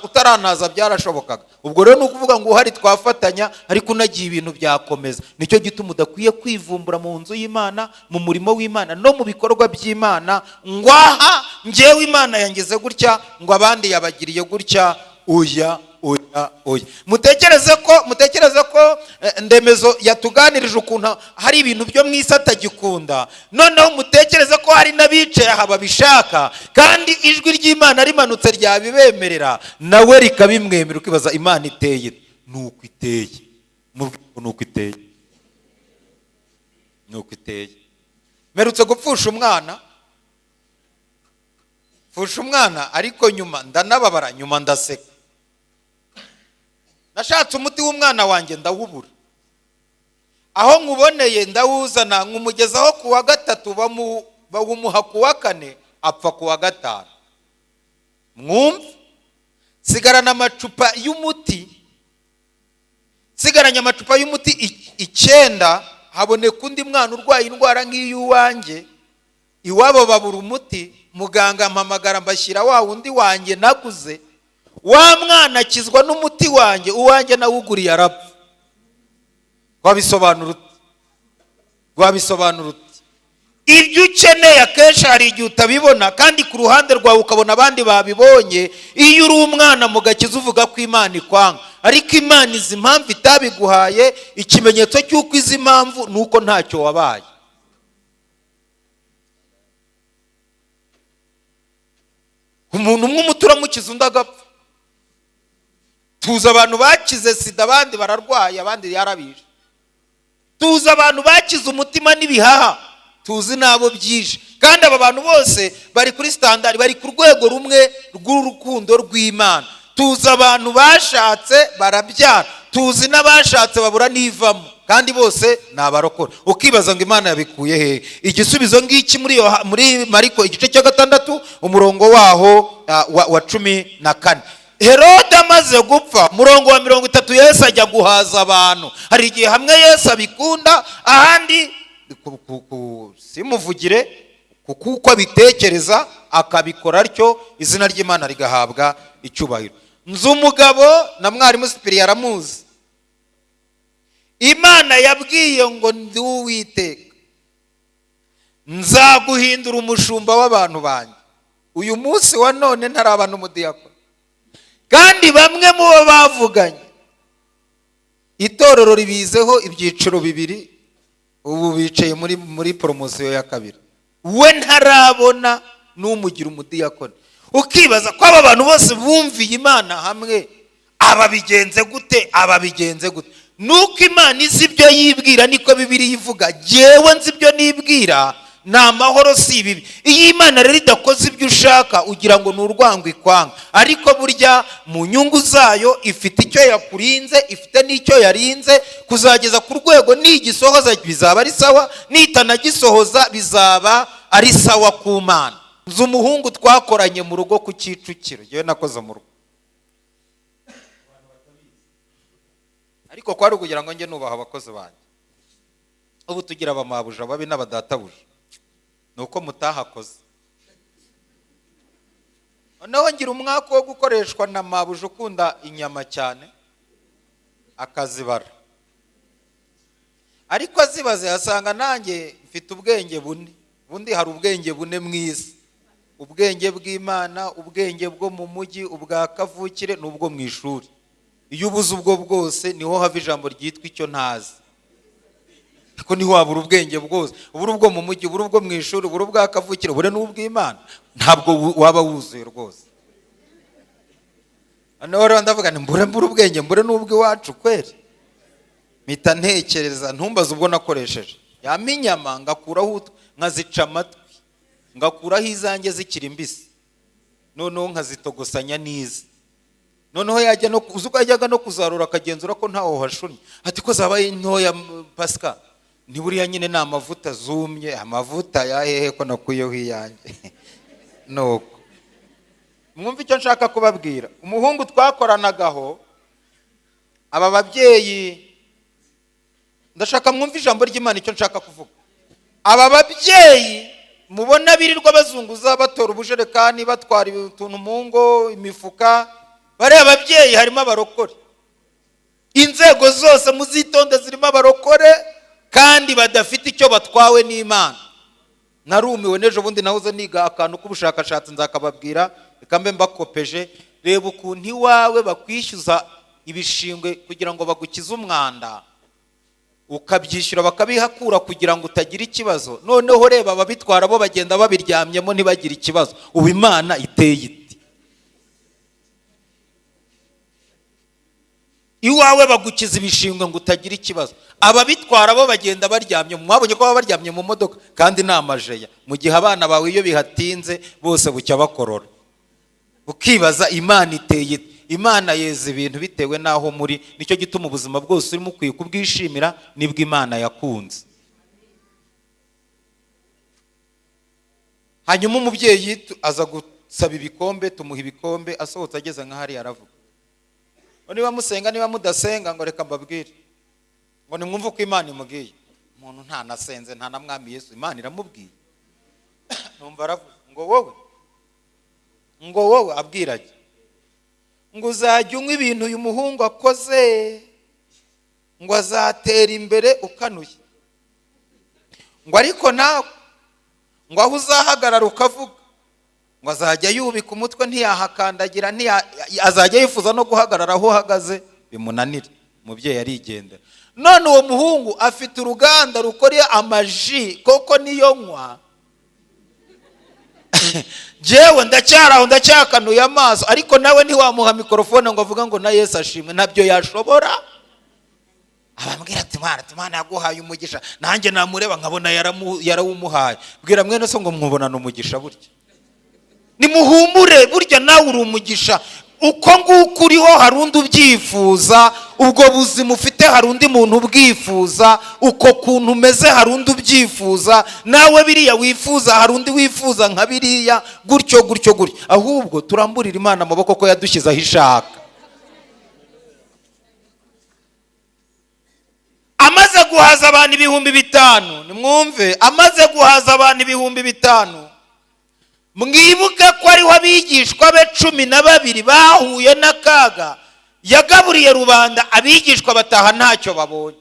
utaranaza byarashobokaga. Ubwo rero ni ukuvuga ngo uhari twafatanya, ariko unagiye ibintu byakomeza. Nicyo gituma udakwiye kwivumbura mu nzu y'Imana, mu murimo w'Imana no mu bikorwa by'Imana, ngo aha njyewe Imana yangize gutya, ngo abandi yabagiriye gutya. Oya, oya, oya. Mutekereze ko Ndemezo yatuganirije ukuntu hari ibintu byo mu isi atagikunda. Noneho mutekereze ko hari n'abicaye aha babishaka, kandi ijwi ry'Imana rimanutse ryabibemerera, nawe rikabimwemera. Ukibaza Imana iteye ite? Nuko iteye. Mubwire nuko iteye. Nuko iteye. Mperutse gupfusha umwana. Pfusha umwana, ariko nyuma ndanababara, nyuma ndaseka. Nashatse umuti w'umwana wanjye ndawubura. Aho nkuboneye ndawuzana, nkumugezaho ku wa 3, bawumuha ku wa 4, apfa ku wa 5. Mwumve, sigarana amacupa y'umuti, sigaranye amacupa y'umuti 9, haboneka undi mwana urwaye indwara nk'iy'uwanjye, iwabo babura umuti, muganga ampamagara mbashyira wa wundi wanjye naguze. Wa mwana akizwa n'umuti wanjye, uwanjye nawuguriye arapfa. Wabisobanura ute? Wabisobanura ute? Ibyo ukeneye akenshi hari igihe utabibona, kandi ku ruhande rwawe ukabona abandi babibonye. Iyo uri umwana mu gakiza uvuga ko Imana ikwanga, ariko Imana izi impamvu itabiguhaye. Ikimenyetso cy'uko izi impamvu ni uko ntacyo wabaye. Umuntu umwe umuti uramukiza, undi agapfa. Tuzi abantu bakize sida, abandi bararwaye, abandi yarabishe. Tuzi abantu bakize umutima n'ibihaha, tuzi n'abo byishe. Kandi aba bantu bose bari kuri standard, bari ku rwego rumwe rw'urukundo rw'Imana. Tuzi abantu bashatse barabyara, tuzi n'abashatse babura n'ivamo, kandi bose ni abarokore. Ukibaza ngo Imana yabikuye hehe? Igisubizo ngiki muri Mariko igice cya 6 umurongo waho wa 14. Herode amaze gupfa, umurongo wa 30, Yesu ajya guhaza abantu. Hari igihe hamwe Yesu abikunda, ahandi simuvugire kuko abitekereza akabikora atyo, izina ry'Imana rigahabwa icyubahiro. Nzi umugabo na mwarimu Sipiri yaramuzi. Imana yabwiye ngo ndi Uwiteka, nzaguhindura umushumba w'abantu banjye. Uyu munsi wa none ntaraba n'umudiyakoni. Kandi bamwe mu bo bavuganye, itorero ribizeho ibyiciro 2, ubu bicaye muri poromosiyo ya 2. We ntarabona n'umugira umudiyakoni. Ukibaza ko aba bantu bose bumviye Imana hamwe, ababigenze gute? Ababigenze gute? Nuko Imana izi ibyo yibwira, niko Bibiliya ivuga. Jyewe nzi ibyo nibwira, ni amahoro si ibibi. Iyo Imana rero idakoze ibyo ushaka, ugira ngo ni urwango ikwanga, ariko burya mu nyungu zayo ifite icyo yakurinze, ifite n'icyo yarinze kuzageza ku rwego nigisohoza bizaba ari sawa, nitanagisohoza bizaba ari sawa ku Mana. Nzi umuhungu twakoranye mu rugo ku Kicukiro, jyewe nakoze mu rugo, ariko kwari ukugira ngo njye nubaha abakozi banjye. Ubu tugira abamabuja babi n'abadatabuja, nuko mutahakoze. Noneho ngira umwaka wo gukoreshwa na mabuja ukunda inyama cyane, akazibara. Ariko azibaze asanga nanjye mfite ubwenge bune. Ubundi hari ubwenge bune mu isi: ubwenge bw'Imana, ubwenge bwo mu mujyi, ubwa kavukire n'ubwo mu ishuri. Iyo ubuze ubwo bwose niho hava ijambo ryitwa icyo ntazi. Ariko ntiwabura ubwenge bwose, ubura ubwo mu mujyi, ubura ubwo mu ishuri, ubura ubwa kavukire, ubure n'ubw'Imana, ntabwo waba wuzuye rwose. Noneho rero ndavuga nti mbure ubwenge, mbure n'ubw'iwacu kweri. Mpita ntekereza, ntumbaze ubwo nakoresheje. Yampa inyama ngakuraho, nkazica amatwi, ngakuraho izanjye zikiri mbisi, noneho nkazitogosanya n'izi. Noneho yajya no uzi uko yajyaga no kuzarura, akagenzura ko ntaho hashunnye, ati ko zabaye ntoya Pasika, ni buriya nyine ni amavuta zumye. Amavuta ya hehe ko nakuyeho iyanjye? Nuko mwumve icyo nshaka kubabwira. Umuhungu twakoranagaho, aba babyeyi, ndashaka mwumve ijambo ry'Imana. Icyo nshaka kuvuga, aba babyeyi mubona birirwa bazunguza, batora ubujerekani, batwara utuntu mu ngo, imifuka, bariya babyeyi harimo abarokore. Inzego zose muzitonde, zirimo abarokore kandi badafite icyo batwawe n'Imana. Narumiwe n'ejo bundi nahoze niga akantu k'ubushakashatsi, nzakababwira. Reka mbe mbakopeje. Reba ukuntu iwawe bakwishyuza ibishingwe kugira ngo bagukize umwanda, ukabyishyura bakabihakura kugira ngo utagira ikibazo. Noneho reba ababitwara, bo bagenda babiryamyemo ntibagire ikibazo. Ubu Imana iteye iti? Iwawe bagukiza ibishingwe ngo utagira ikibazo, ababitwara bo bagenda baryamye. Mwabonye ko baba baryamye mu modoka kandi ni amajeya, mu gihe abana bawe iyo bihatinze bose bucya bakorora. Ukibaza Imana iteye ite? Imana yeza ibintu bitewe n'aho muri. Nicyo gituma ubuzima bwose urimo ukwiye kubwishimira, nibwo Imana yakunze. Hanyuma umubyeyi aza gusaba ibikombe, tumuha ibikombe. Asohotse ageze nka hariya aravuga ngo niba musenga, niba mudasenga, ngo reka mbabwire, ngo nimwumve uko Imana imubwiye. Umuntu ntanasenze, nta na Mwami Yesu, Imana iramubwiye. Numva aravuze ngo wowe, ngo wowe, abwirage ngo uzajya unywa ibintu uyu muhungu akoze, ngo azatera imbere ukanuye, ngo ariko nawe ngo aho uzahagarara ukavuga, ngo azajya yubika umutwe ntiyahakandagira, azajya yifuza no guhagarara aho uhagaze bimunanire. Umubyeyi arigendera. None uwo muhungu afite uruganda rukora amaji, koko niyo nywa. Jewe ndacyari aho, ndacyakanuye amaso, ariko nawe ntiwamuha mikorofone ngo avuga ngo na Yesu ashimwe, ntabyo yashobora. Abambwira ati Imana, ati Imana yaguhaye umugisha. Nanjye namureba nkabona yarawumuhaye. Bwira mwene so ngo mwubonane umugisha. Burya nimuhumure, burya nawe uri umugisha. Uko nguko uriho hari undi ubyifuza, ubwo buzima ufite hari undi muntu ubwifuza, uko kuntu umeze hari undi ubyifuza, nawe biriya wifuza hari undi wifuza nka biriya, gutyo gutyo gutyo. Ahubwo turamburire Imana amaboko ko yadushyize aho ishaka. Amaze guhaza abantu 5000, nimwumve, amaze guhaza abantu 5000, mwibuke ko ariho abigishwa be 12 bahuye n'akaga. Yagaburiye rubanda, abigishwa bataha ntacyo babonye.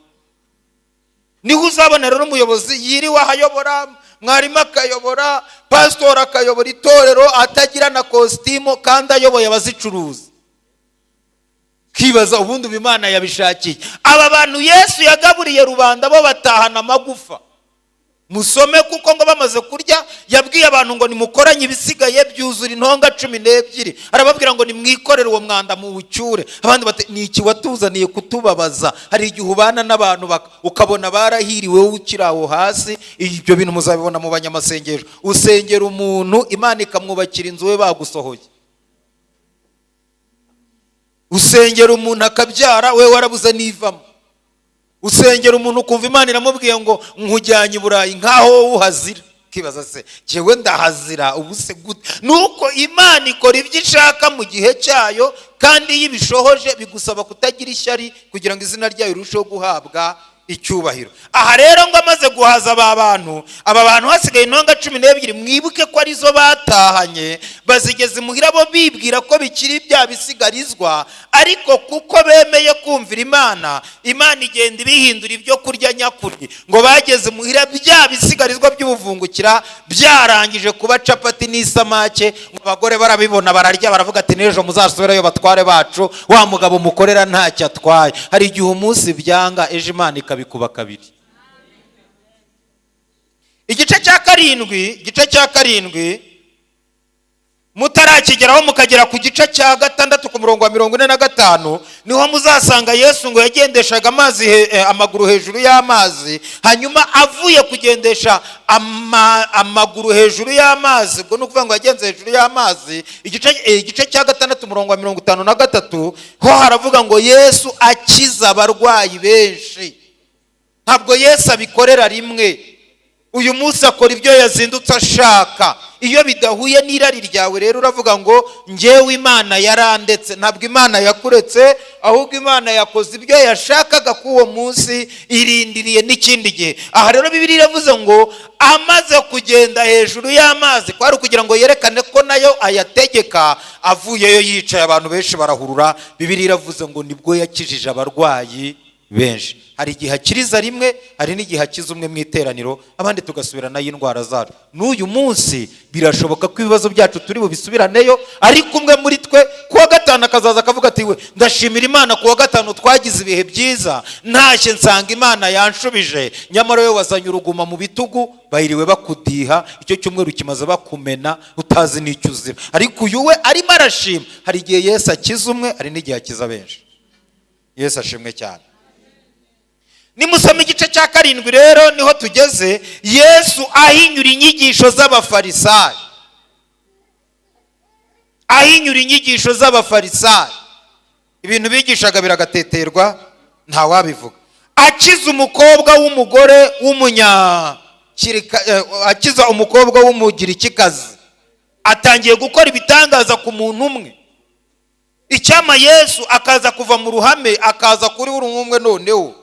Niho uzabona rero umuyobozi yiriwe ahayobora, mwarimu akayobora, pasitori akayobora itorero, atagira na kositimu kandi ayoboye abazicuruza. Kibaza ubundi ubu Imana yabishakiye. Aba bantu Yesu yagaburiye rubanda bo batahana amagufa. Musome, kuko ngo bamaze kurya yabwiye abantu ngo nimukoranye ibisigaye byuzura intonga 12. Arababwira ngo nimwikorere uwo mwanda muwucyure. Abandi bati ni iki watuzaniye kutubabaza? Hari igihe ubana n'abantu ukabona barahiriwe wowe ukiri aho hasi. Ibyo bintu muzabibona mu banyamasengesho. Usengera umuntu Imana ikamwubakira inzu, we bagusohoye. Usengera umuntu akabyara, we warabuze n'ivamo. Usengera umuntu ukumva Imana iramubwiye ngo nkujyanye i Burayi, nkaho wowe uhazira. Ukibaza se jyewe ndahazira ubu se gute? Nuko Imana ikora ibyo ishaka mu gihe cyayo, kandi iyo ibishohoje bigusaba kutagira ishyari kugira ngo izina ryayo rirusheho guhabwa icyubahiro. Aha rero ngo amaze guhaza aba bantu, aba bantu hasigaye intonga 12, mwibuke ko arizo batahanye, bazigeze imuhira bo bibwira ko bikiri bya bisigarizwa, ariko kuko bemeye kumvira Imana, Imana igenda ibihindura ibyo kurya nyakuri. Ngo bageze imuhira bya bisigarizwa by'ubuvungukira byarangije kuba capati n'isamake, ngo abagore barabibona bararya, baravuga ati n'ejo muzasubirayo batware bacu, wa mugabo mukorera ntacyo atwaye. Hari igihe umunsi byanga, ejo Imana ikabikuba kabiri. Igice cya karindwi, igice cya karindwi. Mutarakigeraho, mukagera ku gice cya 6 ku murongo wa 45, niho muzasanga Yesu ngo yagendeshaga amazi amaguru hejuru y'amazi. Hanyuma avuye kugendesha amaguru hejuru y'amazi, ubwo ni ukuvuga ngo yagenze hejuru y'amazi. Igice cya 6 umurongo wa 53 ho haravuga ngo Yesu akiza abarwayi benshi. Ntabwo Yesu abikorera rimwe. Uyu munsi akora ibyo yazindutse ashaka. Iyo bidahuye n'irari ryawe rero, uravuga ngo ngewe Imana yarandetse. Ntabwo Imana yakuretse, ahubwo Imana yakoze ibyo yashakaga k'uwo munsi, irindiriye n'ikindi gihe. Aha rero Bibiliya iravuze ngo amaze kugenda hejuru y'amazi, kwari ukugira ngo yerekane ko nayo ayategeka. Avuyeyo yicaye, abantu benshi barahurura. Bibiliya iravuze ngo nibwo yakijije abarwayi benshi. Hari igihe akiriza rimwe, hari n'igihe akiza umwe mu iteraniro, abandi tugasubiranayo indwara zacu. N'uyu munsi birashoboka ko ibibazo byacu turi bubisubiraneyo, ariko umwe muri twe ku wa gatanu akazaza akavuga ati: "We, ndashimira Imana, ku wa gatanu twagize ibihe byiza, ntashye nsanga Imana yanshubije." Nyamara we wazanye uruguma mu bitugu, bayiriwe bakudiha, icyo cyumweru kimaze bakumena, utazi n'icyo uzira. Ariko uyu we arimo arashima. Hari igihe Yesu akiza umwe, hari n'igihe akiza benshi. Yesu ashimwe cyane. Nimusoma igice cya 7 rero, niho tugeze. Yesu ahinyura inyigisho z'Abafarisayo, ahinyura inyigisho z'Abafarisayo, ibintu bigishaga biragateterwa, ntawabivuga. Akiza umukobwa w'umugore akiza umukobwa w'Umugirikikazi. Atangiye gukora ibitangaza ku muntu umwe. Icyama Yesu akaza kuva mu ruhame, akaza kuri buri umwe. Noneho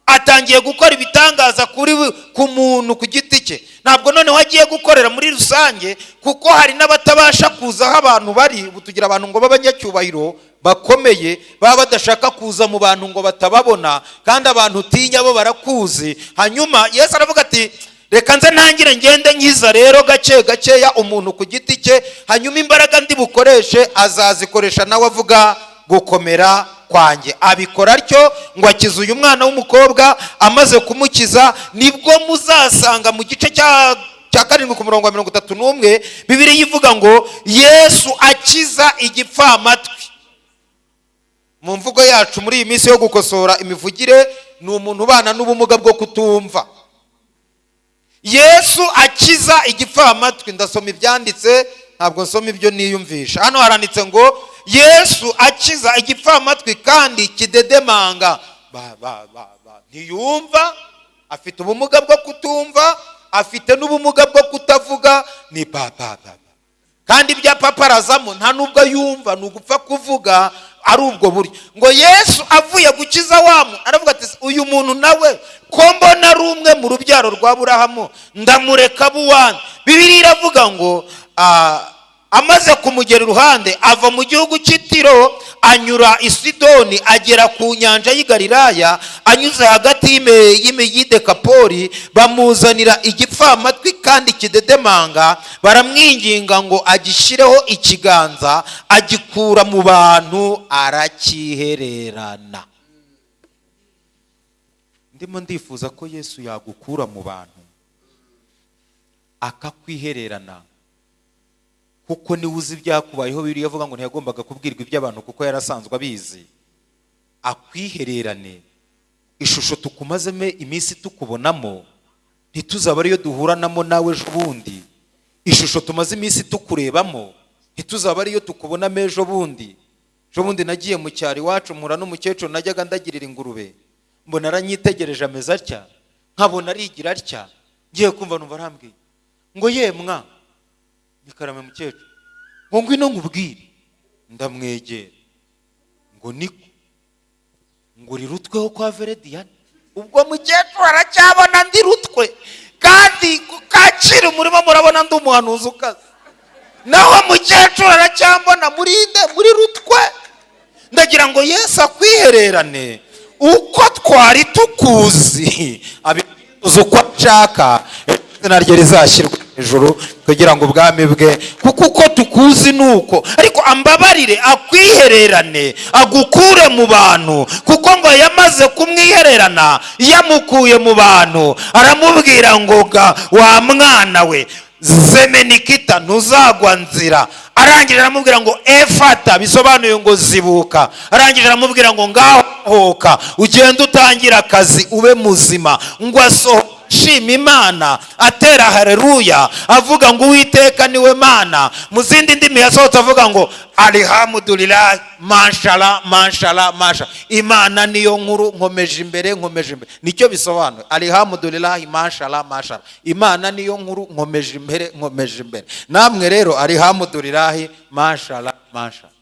atangiye gukora ibitangaza ku muntu ku giti cye. Ntabwo noneho agiye gukorera muri rusange, kuko hari n'abatabasha kuza aho abantu bari. Ubu tugira abantu ngo b'abanyacyubahiro bakomeye, baba badashaka kuza mu bantu ngo batababona, kandi abantu utinya bo barakuzi. Hanyuma Yesu aravuga ati: "Reka nze ntangire ngende nkiza rero gake gakeya umuntu ku giti cye, hanyuma imbaraga ndi bukoreshe azazikoresha nawe avuga gukomera kwanjye." Abikora atyo ngo akize uyu mwana w'umukobwa. Amaze kumukiza, nibwo muzasanga mu gice cya 7 ku murongo wa 31, Bibiliya ivuga ngo Yesu akiza igipfamatwi. Mu mvugo yacu muri iyi minsi yo gukosora imivugire, ni umuntu ubana n'ubumuga bwo kutumva. Yesu akiza igipfamatwi. Ndasoma ibyanditse, ntabwo nsoma ibyo niyumvisha. Hano haranditse ngo Yesu akiza igipfamatwi kandi kidedemanga. Ba, ba, ba, ba. Ntiyumva, afite ubumuga bwo kutumva, afite n'ubumuga bwo kutavuga. Ni pa pa pa pa. Kandi ibyo apaparazamo nta nubwo yumva, ni ugupfa kuvuga ari ubwo buryo. Ngo Yesu avuye gukiza wa muntu, aravuga ati: "Uyu muntu nawe ko mbona ari umwe mu rubyaro rwa Burahamu, ndamureka buwani?" Bibiliya iravuga ngo amaze kumugera iruhande, ava mu gihugu cy'i Tiro, anyura i Sidoni, agera ku nyanja y'i Galilaya, anyuze hagati y'Dekapoli. Bamuzanira igipfamatwi kandi kidedemanga, baramwinginga ngo agishyireho ikiganza. Agikura mu bantu, arakihererana. Ndimo ndifuza ko Yesu yagukura mu bantu akakwihererana, kuko niwe uzi ibyakubayeho. Bibiliya avuga ngo ntiyagombaga kubwirwa iby'abantu kuko yari asanzwe abizi. Akwihererane. Ishusho tukumazemo iminsi tukubonamo ntituzaba ariyo duhuranamo nawe ejo bundi. Ishusho tumaze iminsi tukurebamo ntituzaba ariyo tukubonamo ejo bundi. Ejo bundi nagiye mu cyaro iwacu, mpura n'umukecuru najyaga ndagirira ingurube. Mbona aranyitegereje, ameze atya, nkabona arigira atya. Ngiye kumva numva arambwiye ngo: "Yemwa ni karame mukecuru," ngo: "Ngwino nkubwire." Ndamwegera, ngo: "Niko," ngo: "Uri rutweho kwa Verediyani." Ubwo mukecuru aracyabona ndi rutwe, kandi kacira umurimo murabona ndi umuhanuzi ukaze. Naho mukecuru aracyambona muri nde? Muri rutwe. Ndagira ngo Yesu akwihererane. Uko twari tukuzi abivuze uko ashaka, izina rye rizashyirwa hejuru kugira ngo ubwami bwe, kuko uko tukuzi ni uko. Ariko ambabarire akwihererane, agukure mu bantu, kuko ngo yamaze kumwihererana, yamukuye mu bantu, aramubwira ngo: "Ga wa mwana we zemenikita, ntuzagwa nzira." Arangije aramubwira ngo "Efata", bisobanuye ngo "Zibuka". Arangije aramubwira ngo "Ngaho hoka, ugende utangire akazi, ube muzima". Ngo asohoke ashima Imana, atera hareruya, avuga ngo "Uwiteka niwe Mana". Mu zindi ndimi yasohotse avuga ngo "Alihamudulillah, mashallah, mashallah, masha, Imana niyo nkuru, nkomeje imbere, nkomeje imbere". Nicyo bisobanuye: "Alihamudulillah, mashallah, mashallah, Imana niyo nkuru, nkomeje imbere, nkomeje imbere". Namwe rero alihamudulillah, mashallah, mashallah.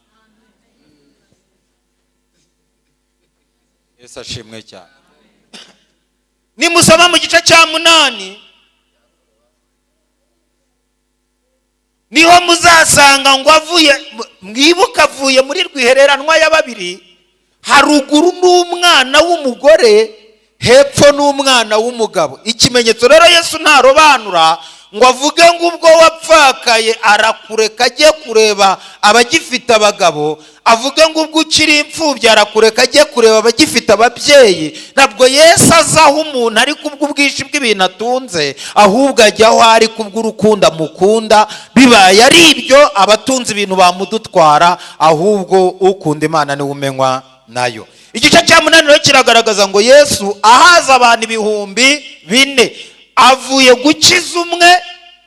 Yesu ashimwe cyane. Nimusoma mu gice cya 8, niho muzasanga ngo avuye, mwibuke, avuye muri rwihereranwa ya babiri, haruguru n'umwana w'umugore, hepfo n'umwana w'umugabo. Ikimenyetso rero, Yesu ntarobanura ngo avuge ngo ubwo wapfakaye arakureka ajye kureba abagifite abagabo, avuge ngo ubwo ukiri imfubyi arakureka ajye kureba abagifite ababyeyi. Ntabwo Yesu aza aho umuntu ari kubw'ubwinshi bw'ibintu atunze, ahubwo ajya aho ari kubw'urukundo amukunda. Bibaye ari ibyo, abatunze ibintu bamudutwara, ahubwo ukunda Imana niwe umenywa nayo. Igice cya 8 rero kiragaragaza ngo Yesu ahaza abantu 4000, avuye gukiza umwe,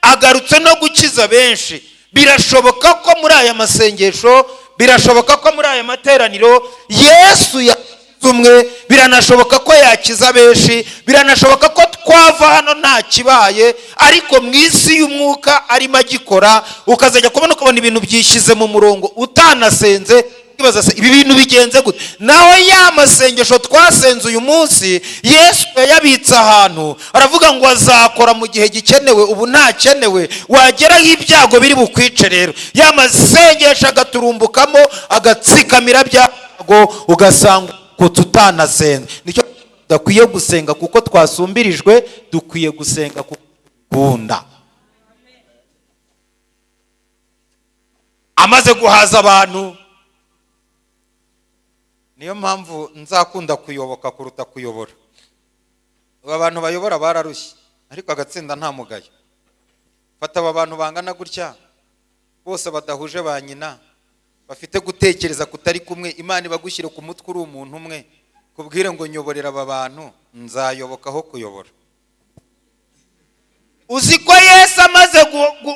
agarutse no gukiza benshi. Birashoboka ko muri aya masengesho, birashoboka ko muri aya materaniro Yesu yakiza umwe, biranashoboka ko yakiza benshi, biranashoboka ko twava hano nta kibaye, ariko mu isi y'umwuka arimo agikora, ukazajya kubona ukabona ibintu byishyize mu murongo utanasenze. Ukibaza se ibi bintu bigenze gute? Naho ya masengesho twasenze uyu munsi, Yesu yayabitse ahantu, aravuga ngo azakora mu gihe gikenewe. Ubu ntakenewe, wageraho ibyago biri bukwice rero, ya masengesho agaturumbukamo, agatsikamira byago, ugasanga tutanasenze. Nicyo tudakwiye gusenga kuko twasumbirijwe, dukwiye gusenga kuko dukunda. Amaze guhaza abantu, niyo mpamvu nzakunda kuyoboka kuruta kuyobora. Ubu abantu bayobora bararushye, ariko agatsinda nta mugayo. Fata aba bantu bangana gutya bose badahuje ba nyina, bafite gutekereza kutari kumwe, Imana ibagushyire ku mutwe uri umuntu umwe, kubwire ngo "Nyoborera aba bantu", nzayoboka aho kuyobora. Uzi ko Yesu amaze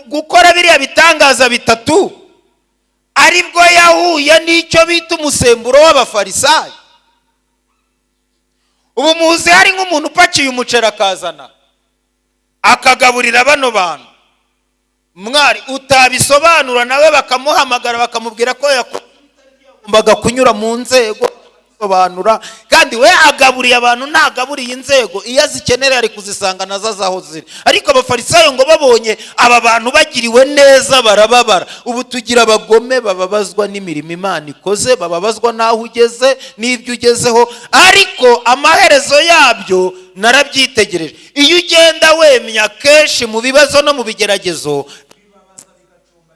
gukora biriya bitangaza bitatu, aribwo yahuye n'icyo bita umusemburo w'Abafarisayo? Ubu muzi hari nk'umuntu upakiye umuceri, akazana, akagaburira bano bantu, mwari utabisobanura nawe bakamuhamagara, bakamubwira ko yagombaga kunyura mu nzego sobanura, kandi we agaburiye abantu, ntagaburiye inzego. Iyo azikenera ari kuzisanga nazo azi aho ziri. Ariko Abafarisayo ngo babonye aba bantu bagiriwe neza, barababara. Ubu tugira abagome bababazwa n'imirimo Imana ikoze, bababazwa n'aho ugeze n'ibyo ugezeho, ariko amaherezo yabyo narabyitegereje: iyo ugenda wemya kenshi mu bibazo no mu bigeragezo,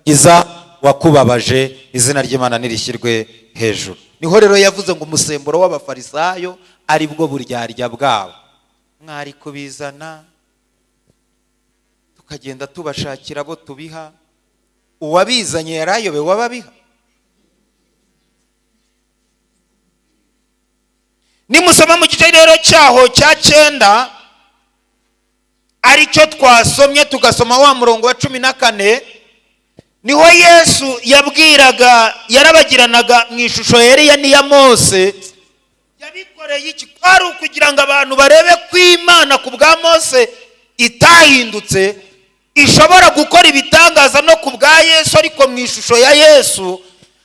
iza wakubabaje. Izina ry'Imana nirishyirwe hejuru. Niho rero yavuze ngo umusemburo w'Abafarisayo ari bwo buryarya bwabo. Mwari kubizana tukagenda tubashakira abo tubiha. Uwabizanye yarayobewe ababiha. Nimusoma mu gice rero cyaho cya 9, aricyo twasomye, tugasoma wa murongo wa 14, niho Yesu yabwiraga, yarabagiranaga mu ishusho ya Eliya n'iya Mose. Yabikoreye iki? Kwari ukugira ngo abantu barebe ko Imana ku bwa Mose itahindutse, ishobora gukora ibitangaza no ku bwa Yesu, ariko mu ishusho ya Yesu.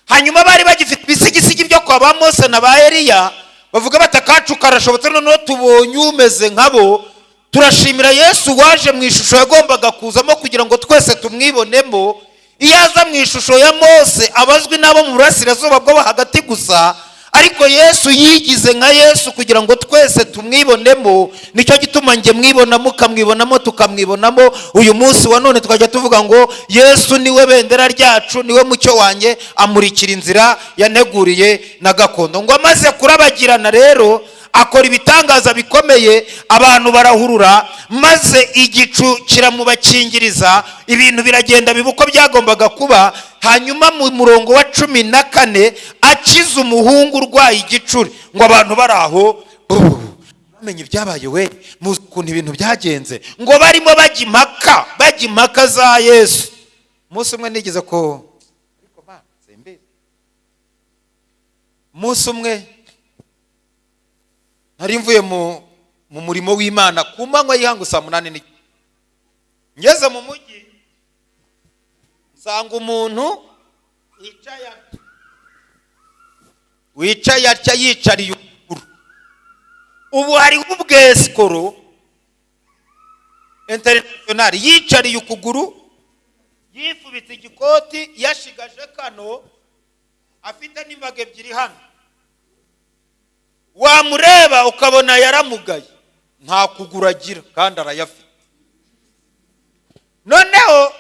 Hanyuma bari bagifite ibisigisigi byo kwa ba Mose na ba Eliya, bavuga bati "Akacu karashobotse, noneho tubonye umeze nkabo. Turashimira Yesu waje mu ishusho yagombaga kuzamo kugira ngo twese tumwibonemo. Iyo aza mu ishusho ya Mose, abazwi n'abo mu burasirazuba bwo hagati gusa, ariko Yesu yigize nka Yesu kugira ngo twese tumwibonemo. Nicyo gituma njye mwibonamo, ukamwibonamo, tukamwibonamo. Uyu munsi wa none tukajya tuvuga ngo 'Yesu niwe bendera ryacu, niwe mucyo wanjye, amurikira inzira yanteguriye na gakondo'". Ngo amaze kurabagirana rero Akora ibitangaza bikomeye, abantu barahurura, maze igicu kiramubakingiriza, ibintu biragenda biba uko byagombaga kuba. Hanyuma mu murongo wa 14, akiza umuhungu urwaye igicuri, ngo abantu bari aho bamenye ibyabaye, we muzi ukuntu ibintu byagenze, ngo barimo bajya impaka, bajya impaka za Yesu. Umunsi umwe nigeze ko, ariko Mana, simbizi. Umunsi umwe nari mvuye mu murimo w'Imana ku manywa y'ihangu saa 8 n'igice, ngeze mu mujyi nsanga umuntu wicaye atya, wicaye atya, yicariye ukuguru. Ubu hariho ubwesikoro international. Yicariye ukuguru, yifubitse igikoti, yashigaje kano, afite n'imbaga ebyiri hano. Wamureba ukabona yaramugaye, nta kuguru agira kandi arayafite. Noneho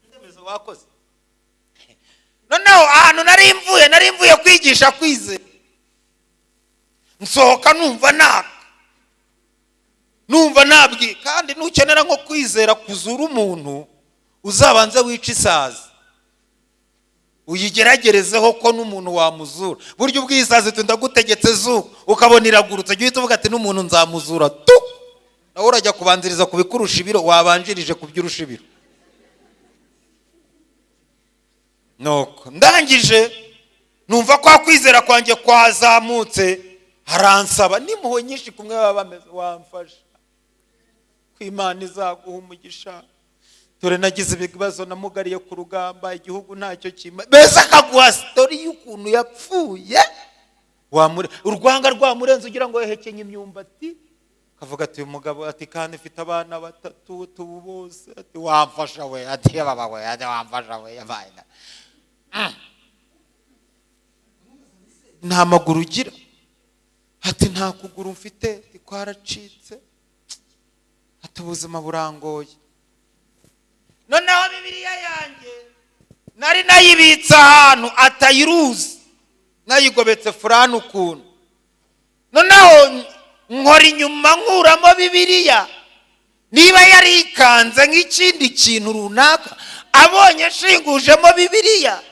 ibyemezo wakoze, noneho ahantu nari mvuye kwigisha kwizera, nsohoka numva naka, numva nabwi. Kandi nukenera nko kwizera kuzura umuntu, uzabanze wice isazi, uyigeragerezeho ko n'umuntu wamuzura. Burya ubwisazi ndagutegetse zuba, ukabona iragurutse, jya uhita uvuga ati: "N'umuntu nzamuzura tu." Nawe urajya kubanziriza ku bikurusha ibiro, wabanjirije ku byo urusha ibiro. Nuko ndangije numva kwa kwizera kwanjye kwazamutse, haransaba n'impuhwe nyinshi, kumwe baba bameze: "Wamfasha ko Imana izaguha umugisha, dore nagize ibibazo, namugariye ku rugamba, igihugu ntacyo kima." Mbese akaguha story y'ukuntu yapfuye, urwanga rwamurenze, ugira ngo yahekenye imyumbati. Akavuga ati: "Uyu mugabo," ati, "kandi mfite abana batatu tubu bose," ati: "Wamfasha we," ati: "Baba we," ati: "Wamfasha we, yabaye nta maguru ugira?" Ati: "Nta kuguru mfite," ati: "Kwaracitse," ati: "Ubuzima burangoye." Noneho Bibiliya yanjye nari nayibitse ahantu atayiruzi, nayigobetse furani ukuntu. Noneho nkora inyuma, nkuramo Bibiliya, niba yarikanze nk'ikindi kintu runaka, abonye nshingujemo Bibiliya,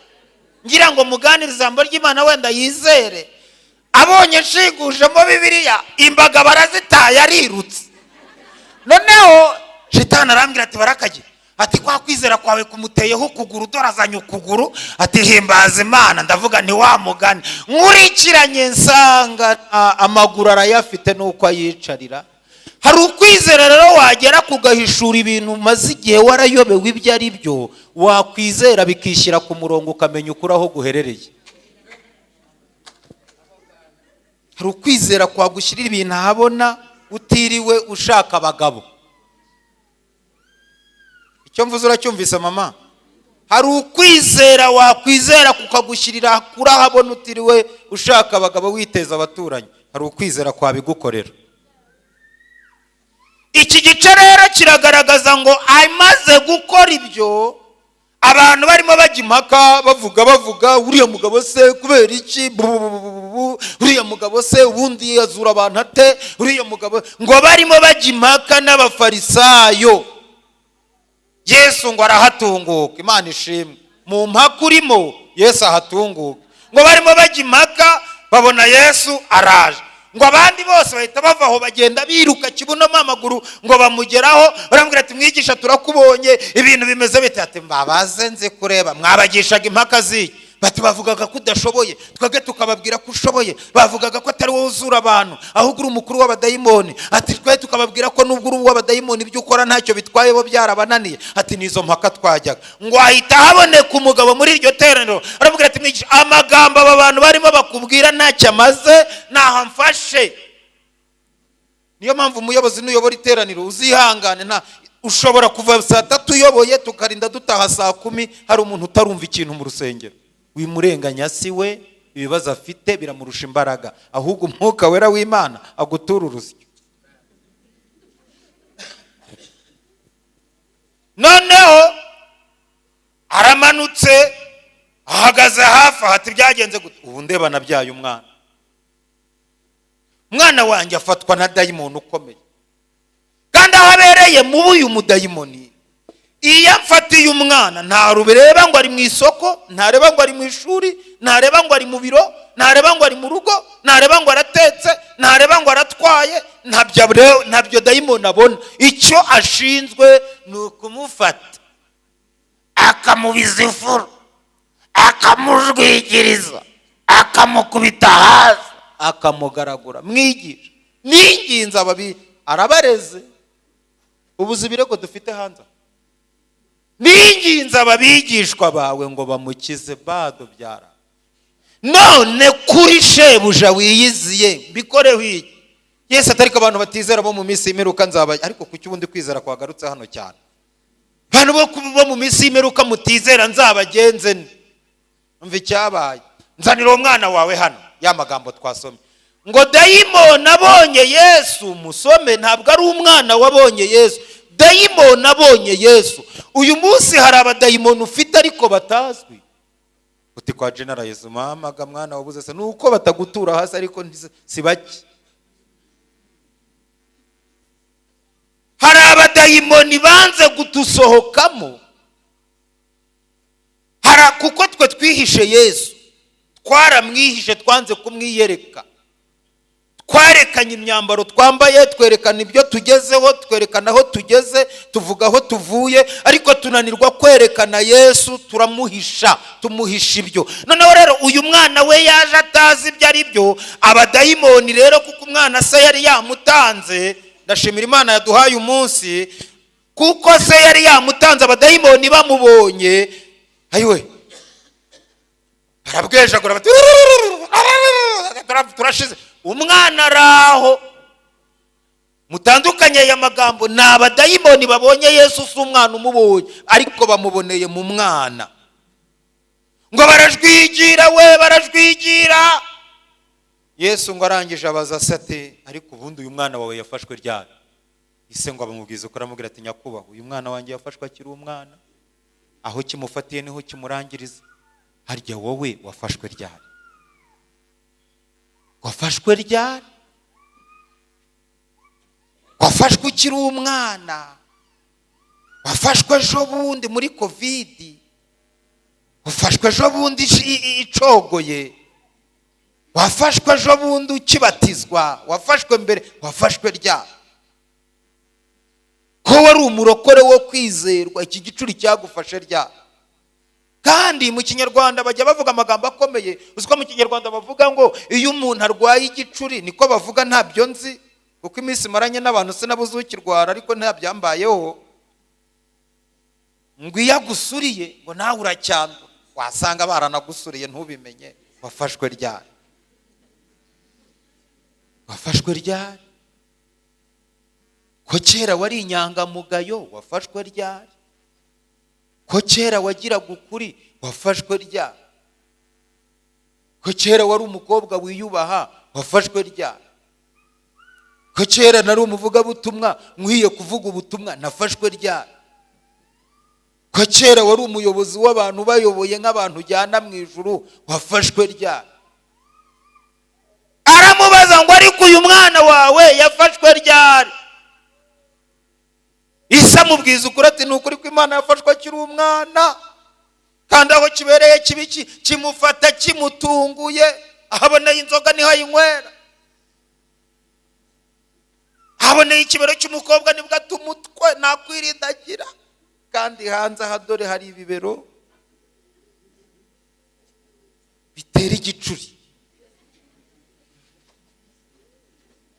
ngira ngo muganire ijambo ry'Imana wenda yizere. Abonye nshingujemo Bibiliya, imbaga barazitaye, arirutse. Noneho Shitani arambwira ati: "Barakagira," ati: "kwa kwizera kwawe kumuteyeho ukuguru, dore azanye ukuguru," ati: "Himbaza Imana." Ndavuga nti: "Wa mugani." Nkurikiranye nsanga amaguru arayafite nuko ayicarira. Hari ukwizera rero wagera kugahishura ibintu umaze igihe warayobewe ibyo ari byo, wakwizera bikishyira ku murongo, ukamenya ukuri aho guherereye. Hari ukwizera kwagushyirira ibintu ahabona utiriwe ushaka abagabo. Icyo mvuze uracyumvise, mama? Hari ukwizera wakwizera kukagushyirira kuri ahabona utiriwe ushaka abagabo, witeza abaturanyi. Hari ukwizera kwabigukorera. Iki gice rero kiragaragaza ngo amaze gukora ibyo, abantu barimo bajya impaka, bavuga bavuga: "Uriya mugabo se kubera iki? Bu, uriya mugabo se ubundi yazura abantu ate? Uriya mugabo?" Ngo barimo bajya impaka n'Abafarisayo, Yesu ngo arahatunguka. Imana ishimwe, mu mpaka urimo Yesu ahatunguka. Ngo barimo bajya impaka, babona Yesu araje, ngo abandi bose bahita bava aho, bagenda biruka kibunomo amaguru, ngo bamugeraho, baramubwira ati: "Mwigisha, turakubonye, ibintu bimeze bite?" Ati: "Mbabaze, nze kureba mwabagishaga impaka ziki?" Bati: "Bavugaga ko udashoboye, twebwe tukababwira ko ushoboye. Bavugaga ko atari wowe uzura abantu, ahubwo uri umukuru w'abadayimoni." Ati: "Twe tukababwira ko nubwo uri uw'abadayimoni, ibyo ukora ntacyo bitwaye, bo byarabananiye." Ati: "Nizo mpaka twajyaga." Ngo ahita haboneka umugabo muri iryo teraniro, aramubwira ati: "Mwigisha, amagambo aba bantu barimo bakubwira ntacyo amaze, ntaho amfashe." Niyo mpamvu umuyobozi nuyobora iteraniro uzihangane. Nta ushobora kuva saa 3 uyoboye, tukarinda dutaha saa 10, hari umuntu utarumva ikintu mu rusengero. Wimurenganya, si we, ibibazo afite biramurusha imbaraga. Ahubwo Umwuka Wera w'Imana agutura urusyo. Noneho aramanutse, ahagaze hafi aho, ati: "Byagenze gute? Ubu ndeba nabyaye umwana." Umwana wanjye afatwa na dayimoni ukomeye, kandi aho abereye mubi uyu mudayimoni, iyo amfatiye umwana ntarubireba ngo ari mu isoko, ntareba ngo ari mu ishuri, ntareba ngo ari mu biro, ntareba ngo ari mu rugo, ntareba ngo aratetse, ntareba ngo aratwaye, ntabyo dayimoni abona. Icyo ashinzwe ni ukumufata akamubiza ifuro, akamujwigiriza, akamukubita hasi, akamugaragura. Mwigisha, ninginze ababi arabareze, ubuze ibirego dufite hanze aha. Ninginze ababigishwa bawe ngo bamukize, bado byara none kuri shebuja wiyiziye mbikoreho iki? Yesu atari ko abantu batizera bo mu minsi y'imperuka nzaba, ariko kuki ubundi kwizera kwagarutse hano cyane? Abantu bo mu minsi y'imperuka mutizera nzabagenze nte? Umva icyabaye: "Nzanira uwo mwana wawe hano." Ya magambo twasomye ngo dayimoni abonye Yesu, musome, ntabwo ari umwana wabonye Yesu, dayimoni abonye Yesu. Uyu munsi hari abadayimoni ufite ariko batazwi. Uti kwa jenera Yesu mamaga mwana wabuze se, ni uko batagutura hasi, ariko si bake. Hari abadayimoni banze kudusohokamo, hari kuko twe twihishe Yesu, twaramwihishe, twanze kumwiyereka, twarekanye imyambaro twambaye, twerekana ibyo tugezeho, twerekana aho tugeze, tuvuga aho tuvuye, ariko tunanirwa kwerekana Yesu, turamuhisha, tumuhisha ibyo. Noneho rero uyu mwana we yaje atazi ibyo ari byo. Abadayimoni rero, kuko umwana se yari yamutanze, ndashimira Imana yaduhaye umunsi, kuko se yari yamutanze, abadayimoni bamubonye, ayiwe, barabwejagura bati: "Turashize, umwana araho." Mutandukanye aya magambo, ni abadayimoni babonye Yesu, si umwana umubonye, ariko bamuboneye mu mwana. Ngo barajwigira we, barajwigira. Yesu ngo arangije abaza se ati: "Ariko ubundi uyu mwana wawe yafashwe ryari?" Ise ngo abamubwiza uko, aramubwira ati: "Nyakubahwa, uyu mwana wanjye yafashwe akiri umwana, aho kimufatiye niho kimurangiriza. Harya wowe wafashwe ryari? Wafashwe ryari? Wafashwe ukiri umwana? Wafashwe ejo bundi muri COVID? Wafashwe ejo bundi icogoye? Wafashwe ejo bundi ukibatizwa? Wafashwe mbere? Wafashwe ryari? Ko wari umurokore wo kwizerwa, iki gicuri cyagufashe ryari?" Kandi mu Kinyarwanda bajya bavuga amagambo akomeye. Uzi ko mu Kinyarwanda bavuga ngo iyo umuntu arwaye igicuri, niko bavuga, ntabyo nzi kuko iminsi maranye n'abantu sinabuze ukirwara, ariko ntabyambayeho, ngo iyo agusuriye ngo nawe uracyandura. Wasanga baranagusuriye ntubimenye. Wafashwe ryari? Wafashwe ryari? Ko kera wari inyangamugayo, wafashwe ryari? Ko kera wagiraga ukuri, wafashwe ryari? Ko kera wari umukobwa wiyubaha, wafashwe ryari? Ko kera nari umuvugabutumwa nkwiye kuvuga ubutumwa, nafashwe ryari? Ko kera wari umuyobozi w'abantu, bayoboye nk'abantu ujyana mu ijuru, wafashwe ryari? Aramubaza ngo: "Ariko uyu mwana wawe yafashwe ryari?" Ise amubwiza ukuri ati: "Ni ukuri ko Imana yafashwe akiri umwana, kandi aho kibereye kibi kimufata kimutunguye. Ahaboneye inzoga niho ayinywera, ahaboneye ikibero cy'umukobwa nibwo ata umutwe, nakwirindagira. Kandi hanze aha dore hari ibibero bitera igicuri."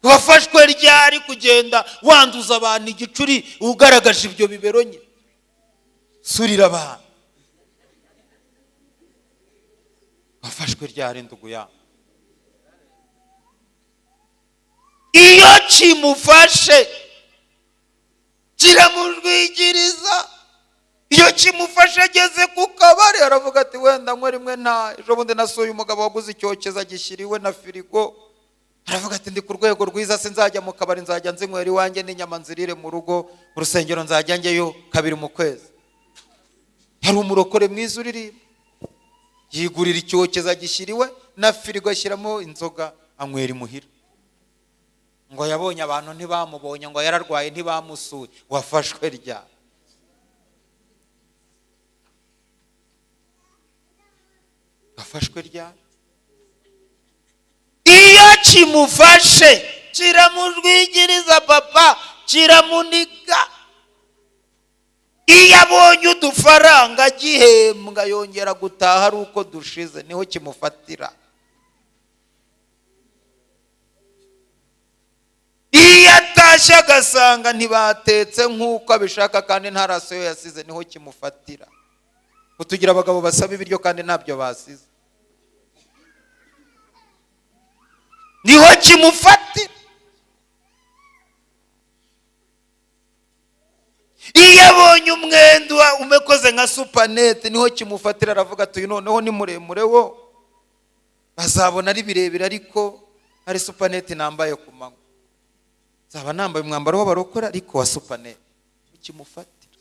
Wafashwe ryari kugenda wanduza abantu igicuri, ugaragaje ibyo bibero nye? Surira abantu. Wafashwe ryari, ndugu ya? Iyo kimufashe kiramujwigiriza. Iyo kimufashe ageze ku kabari aravuga ati: "Wenda nywe rimwe." Nta ejo bundi nasuye umugabo waguze icyokezo agishyira iwe na firigo, aravuga ati: "Ndi ku rwego rwiza, sinzajya mu kabari, nzajya nzinywera iwanjye n'inyama nzirire mu rugo, mu rusengero nzajya njyayo kabiri mu kwezi." Yari umurokore mwiza uririmba, yigurira icyokezo agishyira iwe na firigo, ashyiramo inzoga, anywera imuhira. Ngo yabonye abantu ntibamubonye, ngo yararwaye ntibamusuye. Wafashwe ryari? Wafashwe ryari? Iyo kimufashe kiramujwigiriza papa, kiramuniga. Iyo abonye udufaranga agihembwa yongera gutaha ari uko dushize, niho kimufatira. Iyo atashye agasanga ntibatetse nk'uko abishaka kandi nta rasiyo yasize, niho kimufatira. Utugira abagabo basaba ibiryo kandi ntabyo basize, niho kimufatira. Iyo abonye umwenda umekoze nka supanete, niho kimufatira. Aravuga ati uyu noneho ni muremure, wo bazabona ari birebire, ariko hari supanete nambaye ku manywa, nzaba nambaye umwambaro w'abarokora ariko wa supanete. Kimufatira.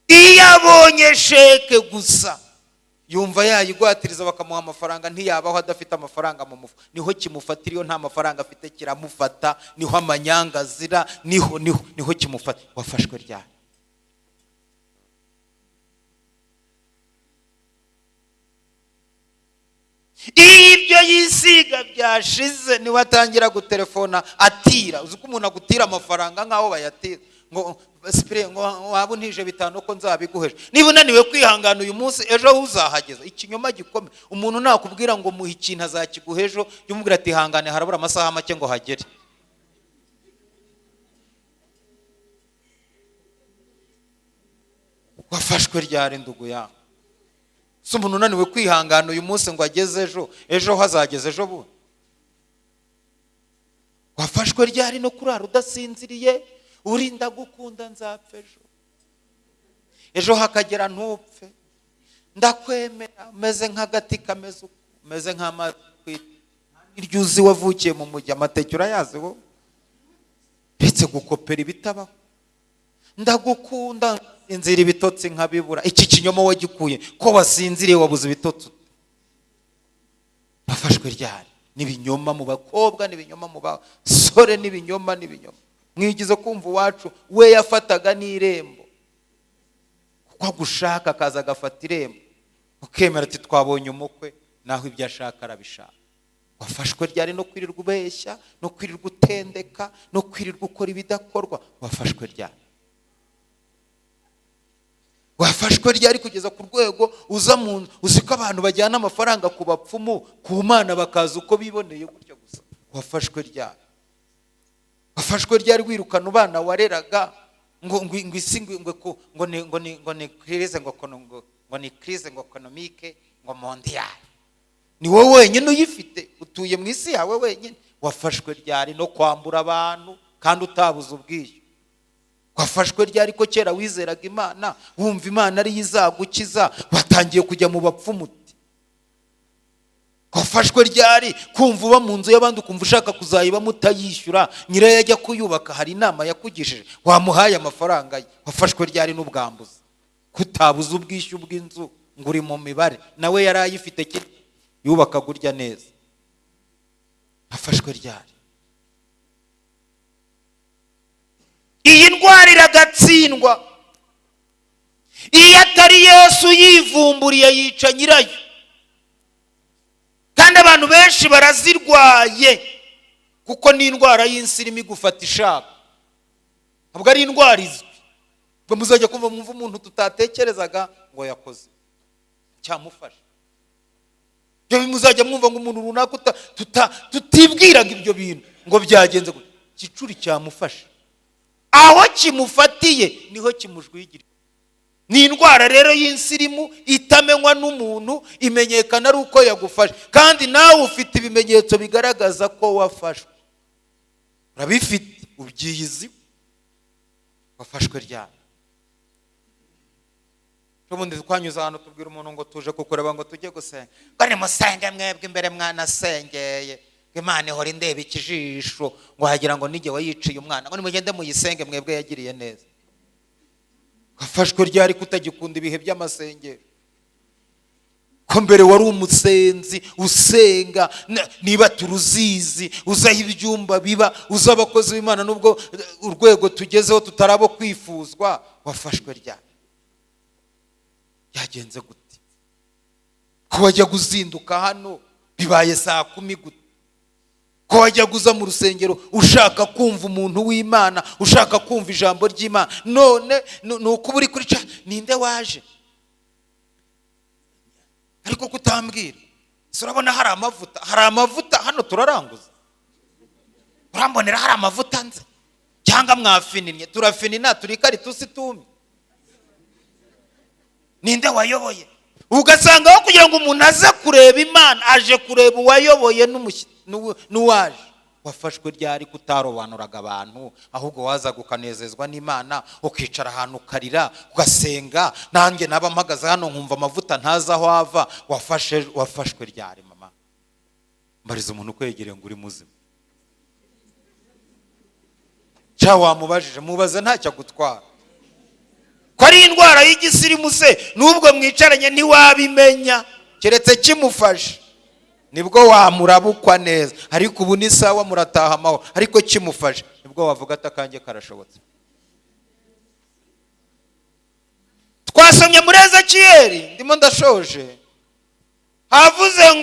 Iyo abonye sheke gusa yumva yayigwatiriza bakamuha amafaranga, ntiyabaho adafite amafaranga mu mufuka, niho kimufatira. Iyo nta mafaranga afite kiramufata, niho amanyanga azira, niho niho niho kimufata. Wafashwe ryari? Iyo ibyo yisiga byashize niwe atangira gutelefona atira. Uzi ko umuntu agutira amafaranga nk'aho bayatira, ngo sipire, ngo waba untije 5 ko nzabiguheje. Niba unaniwe kwihangana uyu munsi, ejo uzahageza. Ikinyoma gikomeye, umuntu nakubwira ngo muhe ikintu azakiguha ejo, jya umubwira ati hangane harabura amasaha make ngo hagere. Wafashwe ryari ndugu yangu? Si umuntu unaniwe kwihangana uyu munsi ngo ageze ejo, ejo hazageze ejo bundi. Wafashwe ryari no kurara udasinziriye, urinda gukunda nzapfa ejo, ejo hakagera ntupfe, ndakwemera umeze nk'agati kameze uko, umeze nk'amazi iryo uzi wavukiye mu mujyi, amateke urayazi wowe, uretse gukopera ibitabaho. Ndagukunda inzira ibitotsi nkabibura. Iki kinyoma wagikuye ko wasinziriye wabuze ibitotsi? Wafashwe ryari? N'ibinyoma mu bakobwa, n'ibinyoma mu basore, n'ibinyoma, n'ibinyoma. Mwigize kumva uwacu we yafataga n'irembo, kuko agushaka akaza agafata irembo, ukemera ati twabonye umukwe, naho ibyo ashaka arabishaka. Wafashwe ryari no kwirirwa ubeshya, no kwirirwa utendeka, no kwirirwa ukora ibidakorwa? Wafashwe ryari? Wafashwe ryari kugeza ku rwego uza mu nzu, uzi ko abantu bajyana amafaranga ku bapfumu, ku mana, bakaza uko biboneye gutya gusa? Wafashwe ryari? Wafashwe ryari wirukana abana wareraga ngo ngo ngo isi ngo ngo ngo ni ngo ni ngo ni crise ngo kono ngo ngo ni crise ngo economique ngo mondiale? Ni wowe wenyine uyifite, utuye mu isi yawe wenyine. Wafashwe ryari no kwambura abantu kandi utabuze ubwishyu? Wafashwe ryari ko kera wizeraga Imana, wumva Imana ariyo izagukiza, watangiye kujya mu bapfumu? Wafashwe ryari kumva uba mu nzu y'abandi ukumva ushaka kuzayibamo utayishyura, nyirayo ajya kuyubaka hari inama yakugishije, wamuhaye amafaranga ye? Wafashwe ryari n'ubwambuzi, kutabuza ubwishyu bw'inzu ngo uri mu mibare, nawe yari ayifite yubakaga urya neza? Wafashwe ryari? Iyi ndwara iragatsindwa. Iyo atari Yesu yivumburiye yica nyirayo. Kandi abantu benshi barazirwaye kuko ni indwara y'insirimu igufata ishaka, ntabwo ari indwara izwi. Ubwo muzajya kumva mwumva umuntu tutatekerezaga ngo yakoze cyamufasha. Ibyo muzajya mwumva ngo umuntu runaka tutibwiraga ibyo bintu ngo byagenze gutya, igicuri cyamufasha. Aho kimufatiye niho kimujwigira. Ni indwara rero y'insirimu itamenywa n'umuntu, imenyekana ari uko yagufashe, kandi nawe ufite ibimenyetso bigaragaza ko wafashwe, urabifite, ubyiyizi. Wafashwe ryari? Ubundi twanyuze ahantu tubwira umuntu ngo tuje kukureba ngo tujye gusenga, ngo nimusenge mwebwe imbere mwanasengeye, Imana ihora indeba ikijisho, ngo wagira ngo nijye wayiciye umwana, ngo nimugende muyisenge mwebwe yagiriye neza. Wafashwe ryari kutagikunda ibihe by'amasengero? Ko mbere wari umusenzi usenga, niba turuzizi, uzi aho ibyumba biba, uzi abakozi b'Imana, nubwo urwego tugezeho tutarabo kwifuzwa, wafashwe ryari? Byagenze gute? Ko wajya guzinduka hano bibaye saa 10 gute? Ko wajya guza mu rusengero ushaka kumva umuntu w'Imana, ushaka kumva ijambo ry'Imana, none ni ukuba uri kuri ca, ninde waje? Ariko kutambwira, si urabona hari amavuta? Hari amavuta hano, turaranguza. Urambonera hari amavuta nze cyangwa mwafininnye? Turafinina, turi karitusi tumye. Ninde wayoboye? Ugasanga aho kugira ngo umuntu aze kureba Imana, aje kureba uwayoboye n'uwaje. Wafashwe ryari kutarobanuraga abantu, ahubwo wazaga ukanezezwa n'Imana, ukicara ahantu ukarira, ugasenga? Nanjye naba mpagaze hano nkumva amavuta ntazi aho ava. Wafashwe ryari, mama? Mbariza umuntu ukwegereye ngo uri muzima. Cya wamubajije, mubaze, ntacyo agutwara. Ko ari indwara y'igisirimu se, n'ubwo mwicaranye ntiwabimenya, keretse kimufashe nibwo wamurabukwa neza. Ariko ubu ni sawa, murataha amahoro. Ariko kimufashe nibwo wavuga ati akanjye karashobotse. Twasomye muri Ezekiyeli, ndimo ndashoje, havuze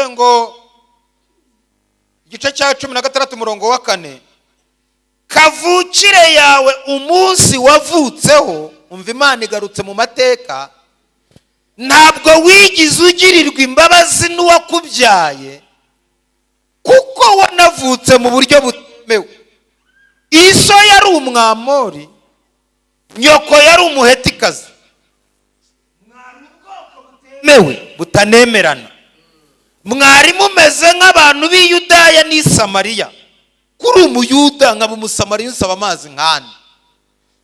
ngo igice cya 16 umurongo wa 4, kavukire yawe umunsi wavutseho, umva Imana igarutse mu mateka, ntabwo wigize ugirirwa imbabazi n'uwakubyaye, kuko wanavutse mu buryo butemewe. Iso yari Umwamori, nyoko yari Umuhetikazi. Mwari ubwoko butemewe, butanemerana. Mwari mumeze nk'abantu b'i Yudaya n'i Samariya. Kuri Umuyuda nkaba Umusamariya, usaba amazi nkande?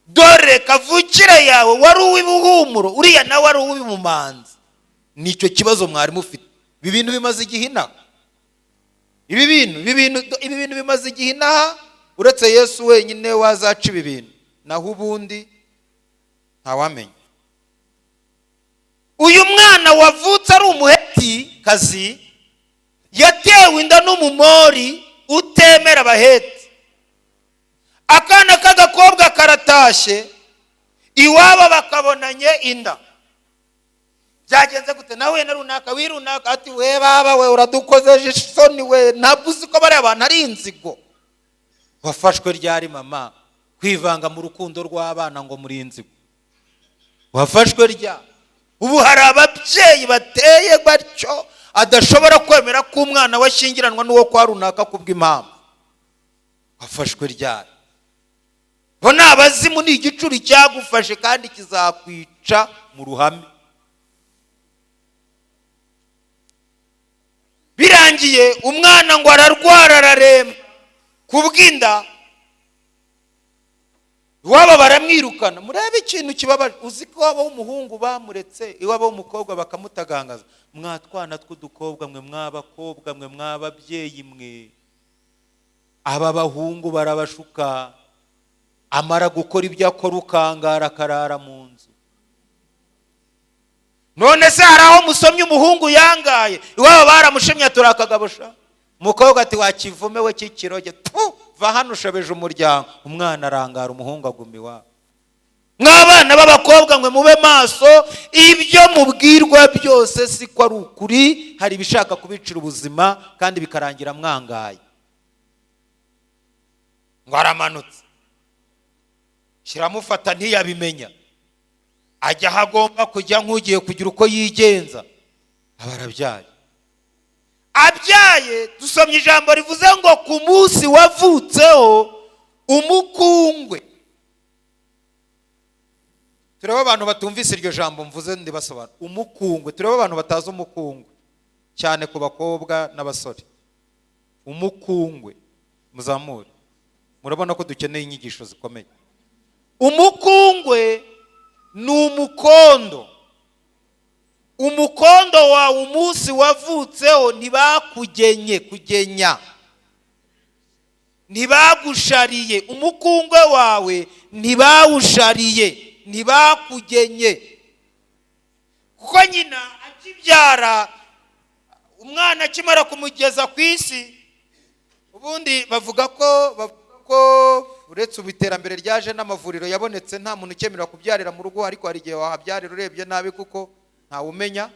Dore kavukire yawe wari uw'ibuhumuro, uriya nawe wari uw'ibumanzi. Nicyo kibazo mwari mufite. Ibi bintu bimaze igihe inaha. Ibi bintu bimaze igihe inaha, uretse Yesu wenyine wazaca ibi bintu, naho ubundi ntawamenya. Uyu mwana wavutse ari Umuheti kazi yatewe inda n'Umumori utemera Abaheti. Akana k'agakobwa karatashye iwabo, bakabonanye inda. Byagenze gute? Nawe na runaka wirunaka ati we baba we, uradukozeje isoni we, ntabwo uzi ko bariya bantu ari inzigo. Wafashwe ryari, mama, kwivanga mu rukundo rw'abana ngo muri inzigo? Wafashwe ryari? Ubu hari ababyeyi bateye batyo, adashobora kwemera ko umwana we ashyingiranwa n'uwo kwa runaka kubw'impamvu. Wafashwe ryari? Bo ni abazimu, ni igicuri cyagufashe kandi kizakwica mu ruhame. Birangiye umwana ngo ararwara, araremba kubw'inda, iwabo baramwirukana. Murebe ikintu kibabaje, uzi ko iwabo w'umuhungu bamuretse, iwabo w'umukobwa bakamutagangaza. Mwatwana tw'udukobwa mwe, mw'abakobwa mwe, mw'ababyeyi mwe, aba bahungu barabashuka, amara gukora ibyo akora ukangara akarara mu nzu. None se hari aho musomye umuhungu yangaye? Iwabo baramushimye, turakagabusha. Umukobwa ati wakivume we cy'ikiroge, tu va hano ushobeje umuryango. Umwana arangara, umuhungu aguma iwabo. Mw'abana b'abakobwa mwe, mube maso, ibyo mubwirwa byose siko ari ukuri. Hari ibishaka kubicira ubuzima kandi bikarangira mwangaye. Ngo aramanutse, kiramufata ntiyabimenya, ajya aho agomba kujya nk'ugiye kugira uko yigenza, aba arabyaye. Abyaye, dusomye ijambo rivuze ngo ku munsi wavutseho umukungwe. Turebe abantu batumvise iryo jambo mvuze, ndibasobanura. Umukungwe, turebe abantu batazi umukungwe, cyane ku bakobwa n'abasore. Umukungwe, muzamure. Murabona ko dukeneye inyigisho zikomeye. Umukungwe ni umukondo. Umukondo wawe umunsi wavutseho ntibakugenye kugenya, ntibagushariye. Umukungwe wawe ntibawushariye, ntibakugenye. Kuko nyina akibyara umwana, akimara kumugeza ku isi, ubundi bavuga ko uretse ubu iterambere ryaje n'amavuriro yabonetse, nta muntu ukemerera kubyarira mu rugo, ariko hari igihe wahabyarira urebye nabi, kuko ntawe umenya.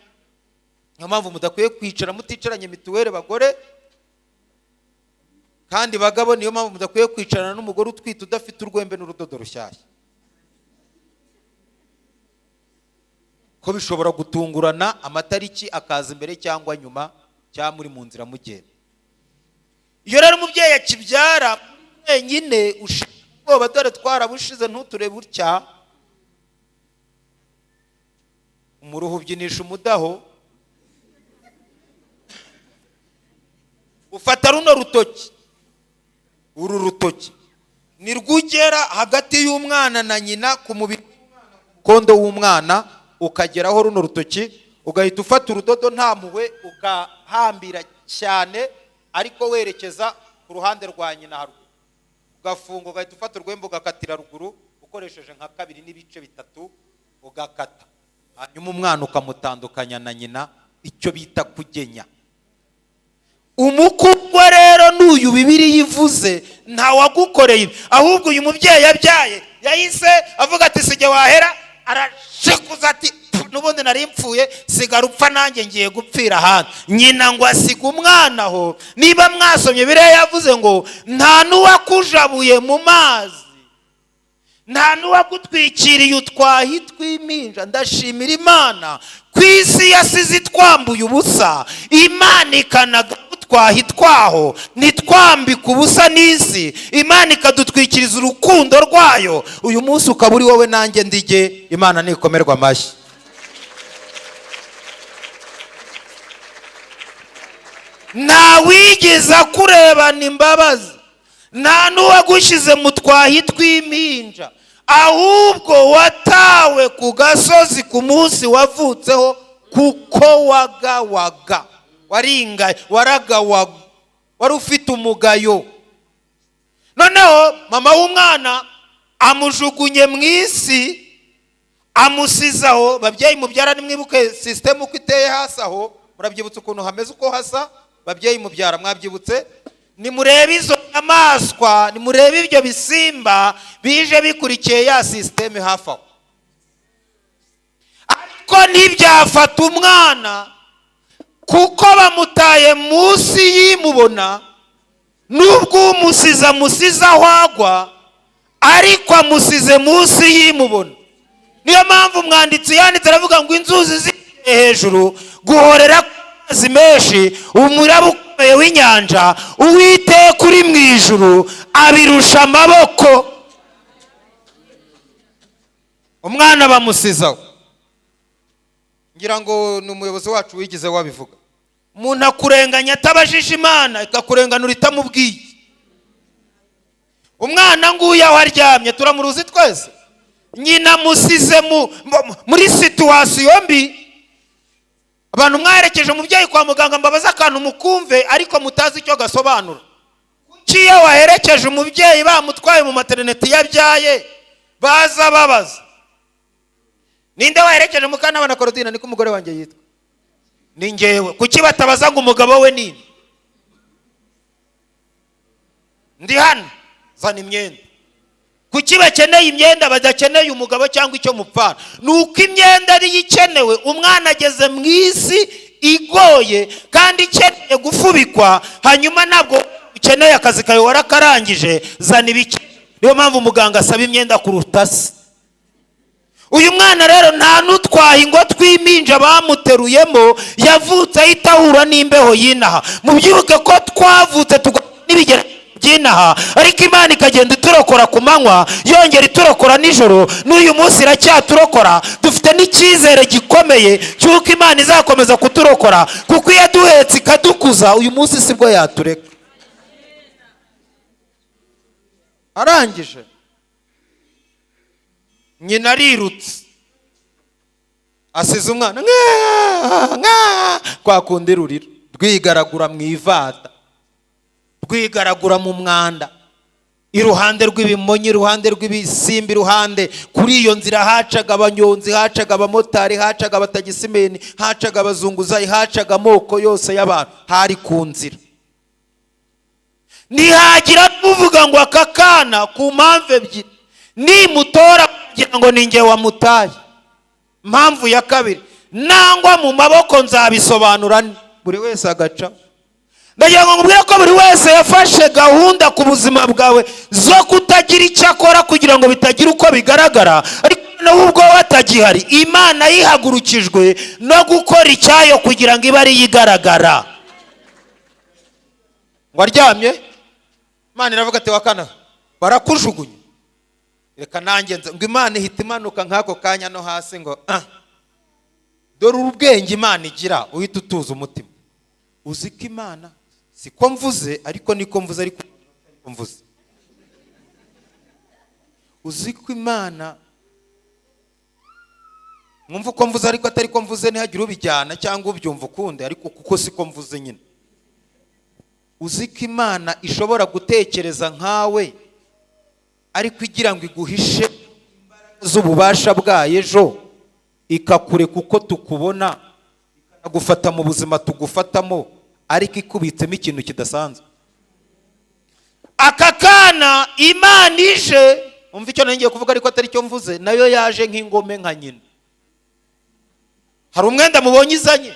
Niyo mpamvu mudakwiye kwicara muticaranye mituweli, bagore kandi bagabo. Niyo mpamvu mudakwiye kwicarana n'umugore utwite udafite urwembe n'urudodo rushyashya, ko bishobora gutungurana, amatariki akaza imbere cyangwa nyuma, cyangwa muri mu nzira mugenda. Iyo rero umubyeyi akibyara wenyine, ushira ubwoba, dore twarabushize, ntuture butya. Umuruho ubyinisha umudaho. Ufata runo rutoki, uru rutoki ni rwugera hagati y'umwana na nyina, ku mubiri kondo w'umwana ukageraho runo rutoki, ugahita ufata urudodo nta mpuhwe, ukahambira cyane ariko werekeza ku ruhande rwa nyina haruguru, ugafunga, ugahita ufata urwembe ugakatira ruguru ukoresheje nka 2.3, ugakata, hanyuma umwana ukamutandukanya na nyina, icyo bita kugenya. Umukugwa rero n'uyu Bibiliya ivuze, ntawagukoreye ibi, ahubwo uyu mubyeyi yabyaye yahise avuga ati: "Sijye wahera." Arashikuza ati: "Pfu, n'ubundi nari mpfuye, sigara upfa, nanjye ngiye gupfira ahandi." Nyina ngo asiga umwana aho. Niba mwasomye biriya, yavuze ngo nta n'uwakujabuye mu mazi, nta n'uwagutwikiriye utwahi tw'impinja. Ndashimira Imana ku isi yasize itwambuye ubusa, Imana ikanaga utwahi twaho ntitwambike ubusa n'isi, Imana ikadutwikiriza urukundo rwayo. Uyu munsi ukaba uri wowe nanjye ndige. Imana nikomerwa amashyi. Ntawigeze akurebana imbabazi, nta n'uwagushyize mu twahi tw'impinja, ahubwo watawe ku gasozi ku munsi wavutseho, kuko wagawaga, waringaye, waragawaga, wari ufite umugayo. Noneho mama w'umwana amujugunye mu isi, amusizaho. Babyeyi mubyara, nimwibuke sisitemu uko iteye hasi aho. Murabyibutse ukuntu hameze, uko hasa? Babyeyi mubyara, mwabyibutse? Nimurebe izo nyamaswa, nimurebe ibyo bisimba bije bikurikiye ya sisiteme hafi aho, ariko ntibyafata umwana, kuko bamutaye munsi y'imubona. Nubwo umusize amusize aho agwa, ariko amusize munsi y'imubona. Niyo mpamvu umwanditsi yanditse aravuga ngo inzuzi ziri hejuru, guhorera amazi menshi, umuraba ukomeye w'inyanja, Uwiteka uri mu ijuru abirusha amaboko. Umwana bamusizaho. Ngira ngo ni umuyobozi wacu wigize wabivuga: umuntu akurenganya atabajije Imana, ikakurenganura itamubwiye. Umwana nguyu aho aryamye turamuruzi twese. Nyina amusize muri situation mbi. Abantu mwaherekeje umubyeyi kwa muganga, mbabaze akantu mukumve ariko mutazi icyo gasobanura. Kuki iyo waherekeje umubyeyi bamutwaye mu maternité yabyaye, baza babaza ninde waherekeje Mukantabana Korodina? Niko umugore wanjye yitwa, ni ngewe. Kuki batabaza ngo umugabo we ninde? Ndi hano, zana imyenda. Kuki bakeneye imyenda, badakeneye umugabo cyangwa icyo mupfana? Ni uko imyenda ariyo ikenewe. Umwana ageze mu isi igoye kandi ikeneye gufubikwa, hanyuma ntabwo ukeneye akazi kawe warakarangije, zana ibike. Niyo mpamvu umuganga asaba imyenda kuruta se. Uyu mwana rero nta n'utwaye ngo tw'impinja bamuteruyemo, yavutse ahita ahura n'imbeho y'inaha. Mubyibuke ko twavutse n'ibigera by'inaha, ariko Imana ikagenda iturokora ku manywa, yongera iturokora nijoro. N'uyu munsi iracyaturokora. Dufite n'icyizere gikomeye cy'uko Imana izakomeza kuturokora, kuko iyo yaduhetse ikadukuza, uyu munsi sibwo yatureka. Arangije, nyina arirutse, asize umwana nka kwa kundi rurira rwigaragura mu ivata, rwigaragura mu mwanda. Iruhande rw'ibimonyi, iruhande rw'ibisimba, iruhande kuri iyo nzira hacaga abanyonzi, hacaga abamotari, hacaga abatagisimeni, hacaga abazunguzayi, hacaga amoko yose y'abantu. Hari ku nzira, ntihagira uvuga ngo aka kana ku mpamvu ebyiri nimutora kugira ngo ni njye wamutaye. Impamvu ya kabiri, nangwa mu maboko nzabisobanura nte? Buri wese agaca. Ndagira ngo nkubwire ko buri wese yafashe gahunda ku buzima bwawe zo kutagira icyo akora kugira ngo bitagira uko bigaragara, ariko noneho ubwo batagihari, Imana yihagurukijwe no gukora icyayo kugira ngo ibe ariyo igaragara. Ngo aryamye, Imana iravuga ati: "Wakana barakujugunya, reka nanjye nze." Ngo Imana ihita imanuka nk'ako kanya no hasi ngo ah. Dore ubwenge Imana igira, uhita utuza umutima. Uzi ko Imana, siko mvuze ariko niko mvuze, ariko niko mvuze, uzi ko Imana, mwumva uko mvuze ariko atari ko mvuze, ntihagire ubijyana cyangwa ubyumva ukundi, ariko kuko siko mvuze nyine. Uzi ko Imana ishobora gutekereza nkawe, ariko igira ngo iguhishe imbaraga z'ububasha bwayo, ejo ikakureka uko tukubona, ikanagufata mu buzima tugufatamo, ariko ikubitsemo ikintu kidasanzwe. Aka kana Imana ije, umva icyo ngiye kuvuga ariko atari cyo mvuze, nayo yaje nk'ingome nka nyina. Hari umwenda mubonye izanye?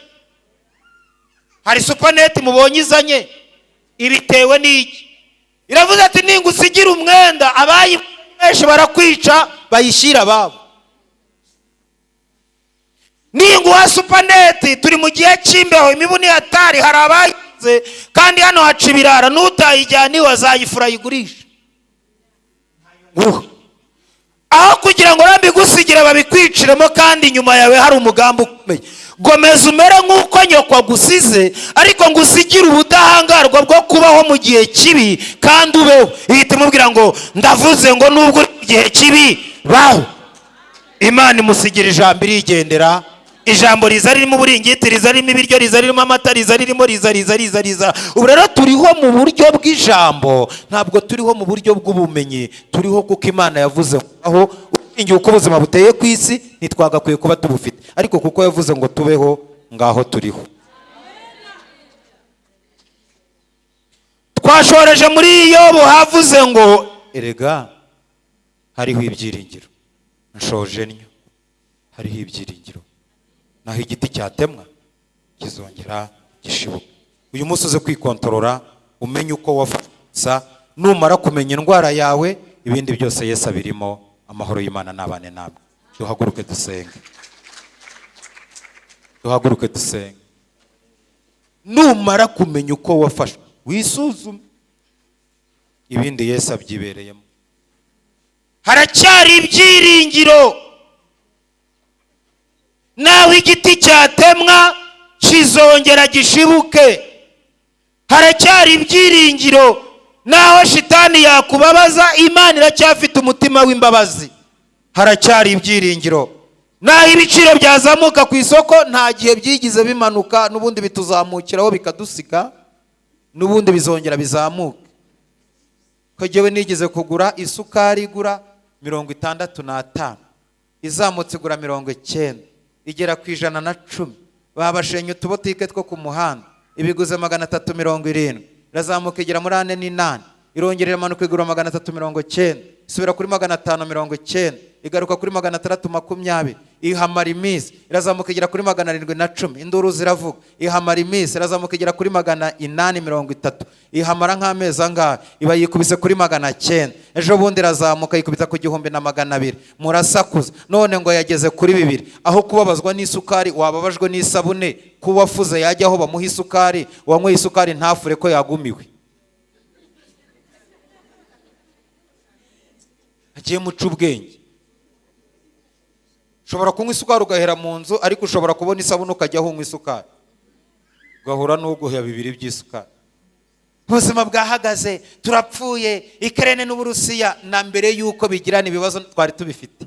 Hari supaneti mubonye izanye? Ibitewe n'iki? Iravuze ati: "Ningusigira umwenda, abayi benshi barakwica bayishyira ababo. Ninguha supaneti, turi mu gihe cy'imbeho, imibu ni hatari, hari abayize kandi hano haca ibirara, n'utayijyana iwe azayifura ayigurisha. Nguha aho kugira ngo mbigusigire babikwiciremo, kandi inyuma yawe hari umugambi ukomeye. Gomeza umere nk'uko nyoko agusize, ariko ngusigire ubudahangarwa bwo kubaho mu gihe kibi kandi ubeho." Ihita imubwira ngo: "Ndavuze ngo nubwo uri mu gihe kibi, baho." Imana imusigira ijambo, irigendera. Ijambo riza ririmo uburingiti, riza ririmo ibiryo, riza ririmo amata, riza ririmo, riza, riza, riza, riza. Ubu rero turiho mu buryo bw'ijambo, ntabwo turiho mu buryo bw'ubumenyi. Turiho kuko Imana yavuze. Aho ushingiye uko ubuzima buteye ku isi, ntitwagakwiye kuba tubufite, ariko kuko yavuze ngo tubeho, ngaho turiho. Twashoreje muri Yobu, havuze ngo erega hariho ibyiringiro. Nshoje ntyo: hariho ibyiringiro, naho igiti cyatemwa kizongera gishibuka. Uyu munsi uze kwikontorora, umenye uko wafasa. Numara kumenya indwara yawe, ibindi byose Yesu abirimo. Amahoro y'Imana n'abane namwe. Duhaguruke dusenge, duhaguruke dusenge. Numara kumenya uko wafashwe, wisuzume, ibindi Yesu abyibereyemo. Haracyari ibyiringiro, naho igiti cyatemwa kizongera gishibuke. Haracyari ibyiringiro, naho shitani yakubabaza, Imana iracyafite umutima w'imbabazi. Haracyari ibyiringiro, naho ibiciro byazamuka ku isoko, nta gihe byigize bimanuka, n'ubundi bituzamukiraho bikadusiga, n'ubundi bizongera bizamuke. Ko jyewe nigeze kugura isukari igura 65, izamutse igura 90, igera ku 110, babashenye utubotike two ku muhanda, ibiguze 370, irazamuka igera muri ane n'inani, irongera iramanuka igura 390, isubira kuri 590, igaruka kuri 620, ihamara iminsi, irazamuka igera kuri 710, induru ziravuga, ihamara iminsi, irazamuka igera kuri 830, ihamara nk'amezi angahe, iba yikubise kuri 900. Ejo bundi irazamuka yikubita ku 1200, murasakuza, none ngo yageze kuri 2000. Aho kubabazwa n'isukari wababajwe n'isabune. Ko uwafuze yajya aho bamuha isukari, uwanyweye isukari ntafure ko yagumiwe. Agiye muca ubwenge. Ushobora kunywa isukari ugahera mu nzu, ariko ushobora kubona isabune ukajya aho unywa isukari, ugahura n'uguha bibiri by'isukari. Ubuzima bwahagaze, turapfuye, Ukraine n'Uburusiya, na mbere y'uko bigirana ibibazo twari tubifite.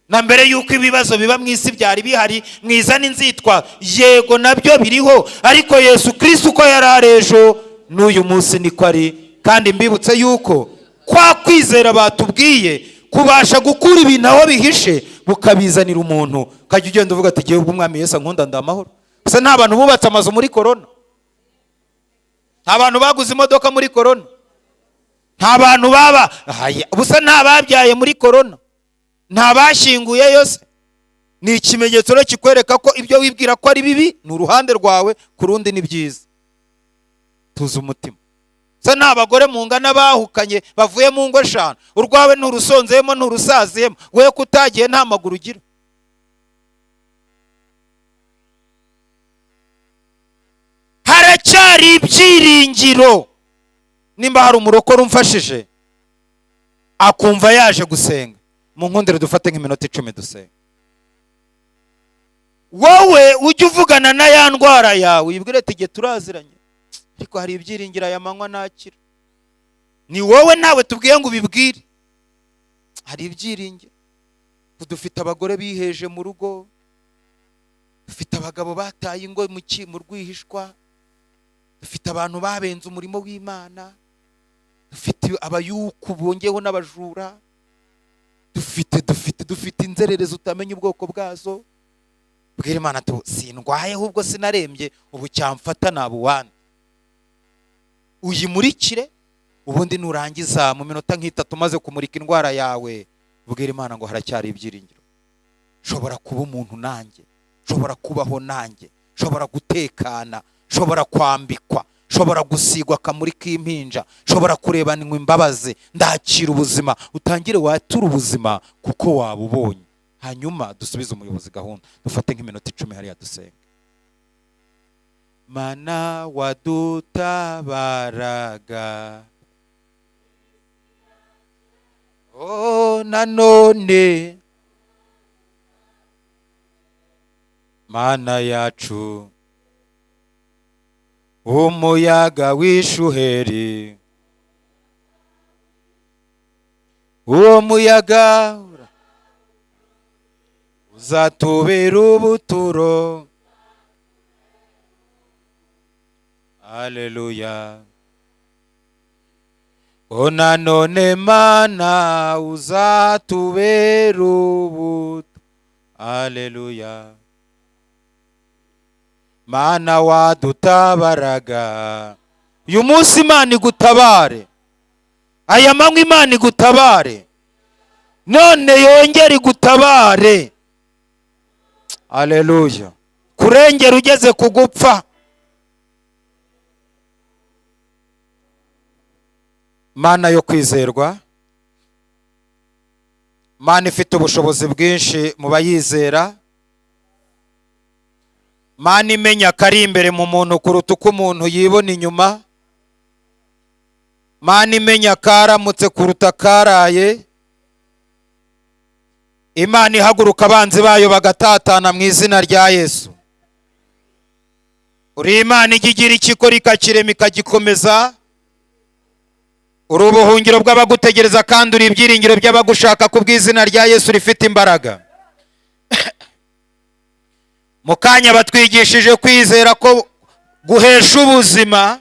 Na mbere y'uko ibibazo biba mu isi byari bihari, mwizana inzitwa, yego nabyo biriho, ariko Yesu Kristo uko yari ari ejo n'uyu munsi niko ari. Kandi mbibutse yuko kwa kwizera batubwiye kubasha gukura ibintu aho bihishe bukabizanira umuntu, ukajya ugenda uvuga ati: "Igihe umwami Yesu ankunda, ndamahoro." Gusa nta bantu bubatse amazu muri korona, nta bantu baguze imodoka muri korona, nta bantu baba busa, nta babyaye muri korona, nta bashyinguye yose. Ni ikimenyetso rero kikwereka ko ibyo wibwira ko ari bibi ni uruhande rwawe, ku rundi ni byiza. Tuzi umutima se, nta bagore mungana bahukanye bavuye mu ngo 5, urwawe nturusonzeyemo, nturusaziyemo, we ko utagiye nta maguru ugira. Haracyari ibyiringiro. Nimba hari umurokore umfashije akumva yaje gusenga, mu nkundire dufate nk'iminota 10 dusenga. Wowe ujye uvugana na ya ndwara yawe, uyibwire ati: "Igihe turaziranye, ariko hari ibyiringiro, aya manywa nakira." Ni wowe nawe tubwiye ngo ubibwire. Hari ibyiringiro. Dufite abagore biheje mu rugo, dufite abagabo bataye ingo mu rwihishwa, dufite abantu babenze umurimo w'Imana, dufite abayuku bongeyeho n'abajura, dufite dufite dufite inzererezi utamenya ubwoko bwazo. Bwira Imana tu: "Sindwaye, ahubwo sinarembye, ubu cyamfata nabuwande." Uyimurikire, ubundi nurangiza mu minota nk'itatu umaze kumurika indwara yawe, ubwira Imana ngo: "Haracyari ibyiringiro, nshobora kuba umuntu nanjye, nshobora kubaho nanjye, nshobora gutekana, nshobora kwambikwa, nshobora gusigwa akamuri k'impinja, nshobora kurebanwa imbabazi, ndakira ubuzima." Utangire wature ubuzima kuko waba ubonye. Hanyuma dusubize umuyobozi gahunda, dufate nk'iminota 10 hariya dusenga. Mana wadutabaraga, oh nanone Mana yacu, umuyaga w'ishuheri, uwo muyaga uzatubera ubuturo. Haleluya. O nanone Mana uzatubera ubuturo. Haleluya. Mana wadutabaraga, uyu munsi Imana igutabare, aya manywa Imana igutabare, none yongere igutabare. Haleluya. Kurengera ugeze ku gupfa. Mana yo kwizerwa, Mana ifite ubushobozi bwinshi mu bayizera, Mana imenya akari imbere mu muntu kuruta uko umuntu yibona inyuma, Mana imenya akaramutse kuruta akaraye, Imana ihaguruka abanzi bayo bagatatana mu izina rya Yesu. Uri Imana ijya igira icyo ikora ikakirema ikagikomeza. Uri ubuhungiro bw'abagutegereza kandi uri ibyiringiro by'abagushaka ku bw'izina rya Yesu rifite imbaraga. Mu kanya batwigishije kwizera ko guhesha ubuzima,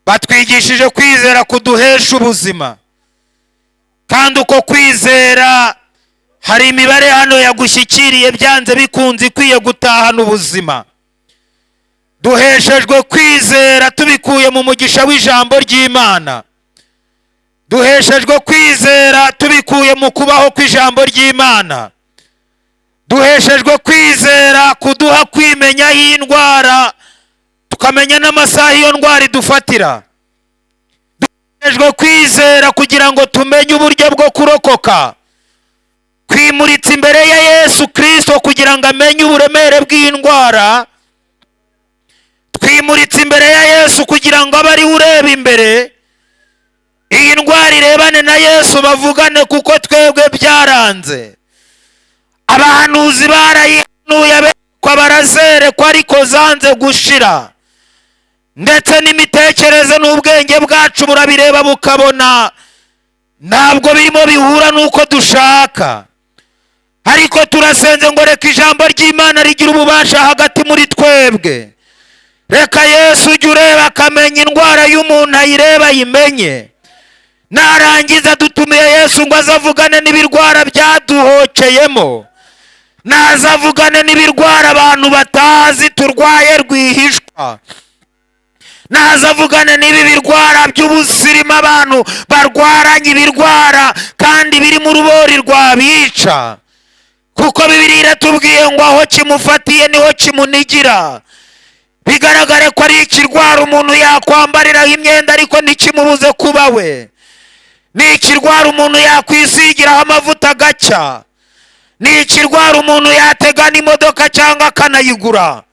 batwigishije kwizera kuduhesha ubuzima, kandi uko kwizera hari imibare hano yagushyikiriye byanze bikunze ikwiye gutahana ubuzima. Duheshejwe kwizera tubikuye mu mugisha w'ijambo ry'Imana, duheshejwe kwizera tubikuye mu kubaho kw'ijambo ry'Imana, duheshejwe kwizera kuduha kwimenya y'indwara, tukamenya n'amasaha iyo ndwara idufatira, duheshejwe kwizera kugira ngo tumenye uburyo bwo kurokoka. Twimuritse imbere ya Yesu Kristo kugira ngo amenye uburemere bw'indwara, twimuritse imbere ya Yesu kugira ngo abe ariwe ureba imbere, iyi ndwara irebane na Yesu bavugane, kuko twebwe byaranze. Abahanuzi barayihanuye, aberekwa barazerekwa, ariko zanze gushira, ndetse n'imitekerereze n'ubwenge bwacu burabireba bukabona ntabwo birimo bihura n'uko dushaka. Ariko turasenze ngo reka ijambo ry'Imana rigira ububasha hagati muri twebwe. Reka Yesu ujya ureba akamenya indwara y'umuntu, ayireba ayimenye. Narangiza dutumiye Yesu ngo aze avugane n'ibirwara byaduhokeyemo, naza avugane n'ibirwara abantu batazi turwaye rwihishwa, naza avugane n'ibi birwara by'ubusirimu abantu barwaranye ibirwara kandi biri mu rubori rwabica, kuko Bibiliya iratubwiye ngo aho kimufatiye niho kimunigira. Bigaragare ko ari ikirwara umuntu yakwambariraho imyenda ariko ntikimubuze kuba we. Ni ikirwara umuntu yakwisigiraho amavuta agacya. Ni ikirwara umuntu yategana imodoka cyangwa akanayigura.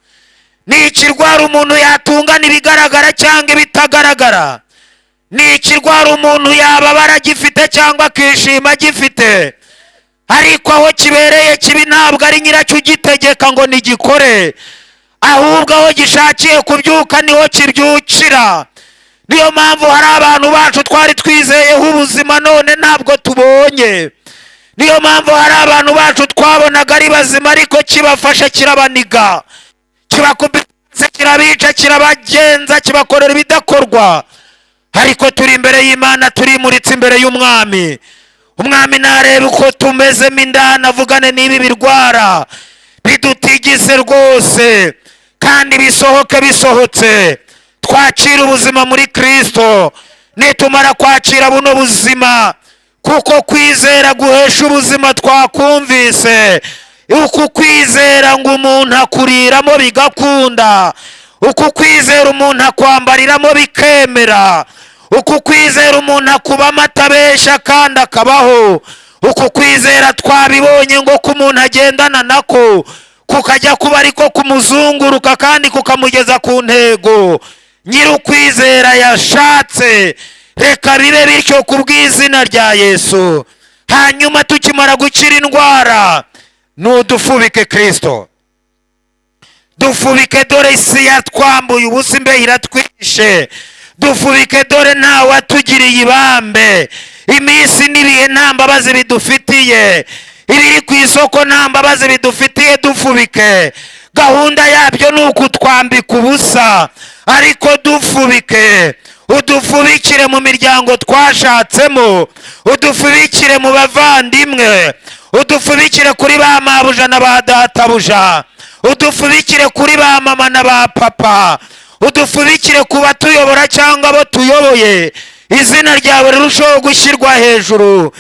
Ni ikirwara umuntu yatungana ibigaragara cyangwa ibitagaragara. Ni ikirwara umuntu yababara agifite cyangwa akishima agifite, ariko aho kibereye kibi ntabwo ari nyiracyo ugitegeka ngo nigikore, ahubwo aho gishakiye kubyuka niho kibyukira. Niyo mpamvu hari abantu bacu twari twizeyeho ubuzima none ntabwo tubonye. Niyo mpamvu hari abantu bacu twabonaga ari bazima, ariko kibafashe kirabaniga, kibakubise, kirabica, kirabagenza, kibakorera ibidakorwa. Ariko turi imbere y'Imana, turimuritse imbere y'Umwami. Umwami nareba uko tumezemo indani, avugane n'ibi birwara bidutigise rwose, kandi bisohoke. Bisohotse twakira ubuzima muri Kristo. Nitumara kwakira buno buzima, kuko kwizera guhesha ubuzima twakumvise, uku kwizera ngo umuntu akuriramo bigakunda, uku kwizera umuntu akwambariramo bikemera, uku kwizera umuntu akubamo atabeshya kandi akabaho, uku kwizera twabibonye ngo ko umuntu agendana nako kukajya kuba ariko kumuzunguruka kandi kukamugeza ku ntego nyir'ukwizera yashatse. Reka bibe bityo ku bw'izina rya Yesu. Hanyuma tukimara gukira indwara, nudufubike Kristo, dufubike, dore isi yatwambuye ubusa, imbeho iratwishe. Dufubike, dore ntawe watugiriye ibambe. Iminsi n'ibihe nta mbabazi bidufitiye, ibiri ku isoko nta mbabazi bidufitiye. Dufubike, gahunda yabyo ni ukutwambika ubusa, ariko dufubike, udufubikire mu miryango twashatsemo, udufubikire mu bavandimwe, udufubikire kuri ba mabuja na ba databuja, udufubikire kuri ba mama na ba papa, udufubikire ku batuyobora cyangwa abo tuyoboye, izina ryawe rirushaho gushyirwa hejuru.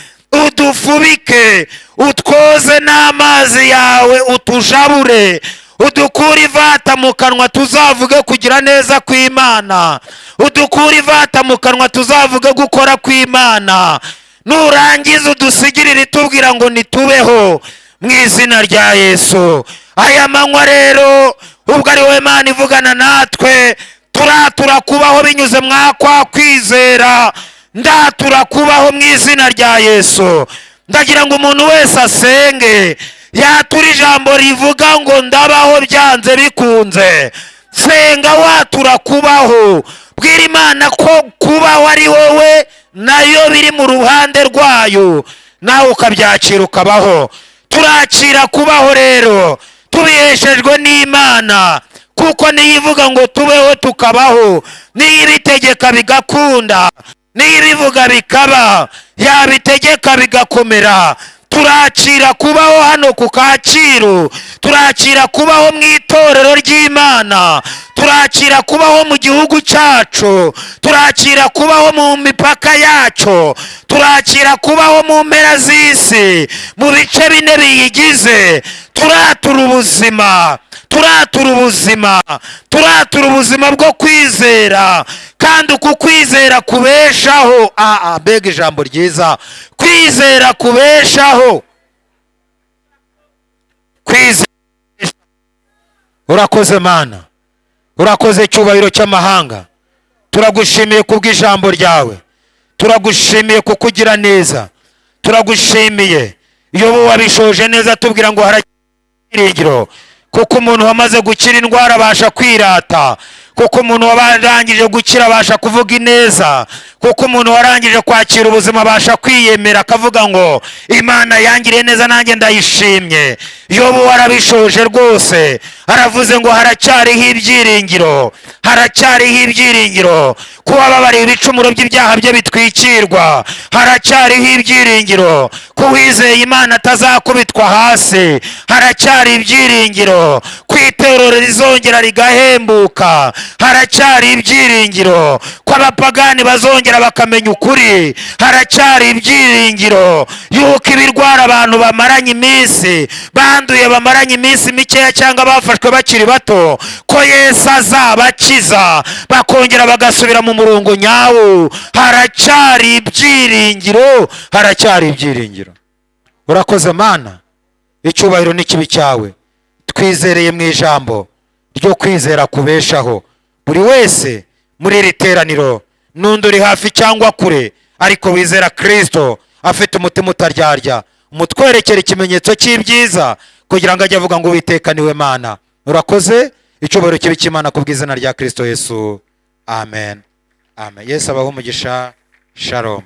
Udufubike, utwoze n'amazi yawe, utujabure, udukure ivata mu kanwa, tuzavuge kugira neza kw'Imana. Udukure ivata mu kanwa, tuzavuge gukora kw'Imana. Nurangiza udusigirire itubwira ngo nitubeho mu izina rya Yesu. Aya manywa rero, ubwo ari wowe Mana ivugana natwe, turatura kubaho binyuze mwakwa kwizera. Ndatura kubaho mu izina rya Yesu. Ndagira ngo umuntu wese asenge yatura ijambo rivuga ngo ndabaho byanze bikunze. Senga watura kubaho, bwira Imana ko kubaho ari wowe nayo biri mu ruhande rwayo, nawe ukabyakira ukabaho. Turakira kubaho rero tubiheshejwe n'Imana, kuko niyo ivuga ngo tubeho tukabaho, niyo ibitegeka bigakunda, niyo ibivuga bikaba, yabitegeka bigakomera. Turakira kubaho hano ku Kacyiru, turakira kubaho mu itorero ry'Imana, turakira kubaho mu gihugu cyacu, turakira kubaho mu mipaka yacu, turakira kubaho mu mpera z'isi, mu bice bine biyigize. Turatura ubuzima, turatura ubuzima, turatura ubuzima bwo kwizera, kandi uku kwizera kubeshaho. Aa, mbega ijambo ryiza! Kwizera kubeshaho, kwizera. Urakoze Mana, urakoze cyubahiro cy'amahanga. Turagushimiye kubw'ijambo ryawe, turagushimiye kukugira neza, turagushimiye. Iyo wabishoje neza tubwira ngo harabyiringiro, kuko umuntu wamaze gukira indwara abasha kwirata, Kuko umuntu warangije gukira abasha kuvuga ineza, kuko umuntu warangije kwakira ubuzima abasha kwiyemera, akavuga ngo: "Imana yangiriye neza, nanjye ndayishimye." Yobu warabishoje rwose, aravuze ngo haracyariho ibyiringiro, haracyariho ibyiringiro kuba babariye ibicumuro by'ibyaha bye bitwikirwa, haracyariho ibyiringiro ko uwizeye Imana atazakubitwa hasi, haracyari ibyiringiro ko itorero rizongera rigahembuka, haracyari ibyiringiro ko abapagani bazongera bakamenya ukuri, haracyari ibyiringiro yuko ibirwara abantu bamaranye iminsi banduye, bamaranye iminsi mikeya, cyangwa bafashwe bakiri bato, ko Yesu azabakiza bakongera bagasubira mu murongo nyawo. Haracyari ibyiringiro, haracyari ibyiringiro. Urakoze Mana, icyubahiro n'ikibi cyawe. Twizereye mu ijambo ryo kwizera kubeshaho buri wese muri iri teraniro n'undi uri hafi cyangwa kure, ariko wizera Kirisito afite umutima utaryarya, umutwerekera ikimenyetso cy'ibyiza kugira ngo ajye avuga ngo: "Uwiteka niwe Mana." Urakoze, icyubahiro kibe cy'Imana ku bw'izina rya Kirisito Yesu. Amen, amen. Yesu abahe umugisha. Shalom.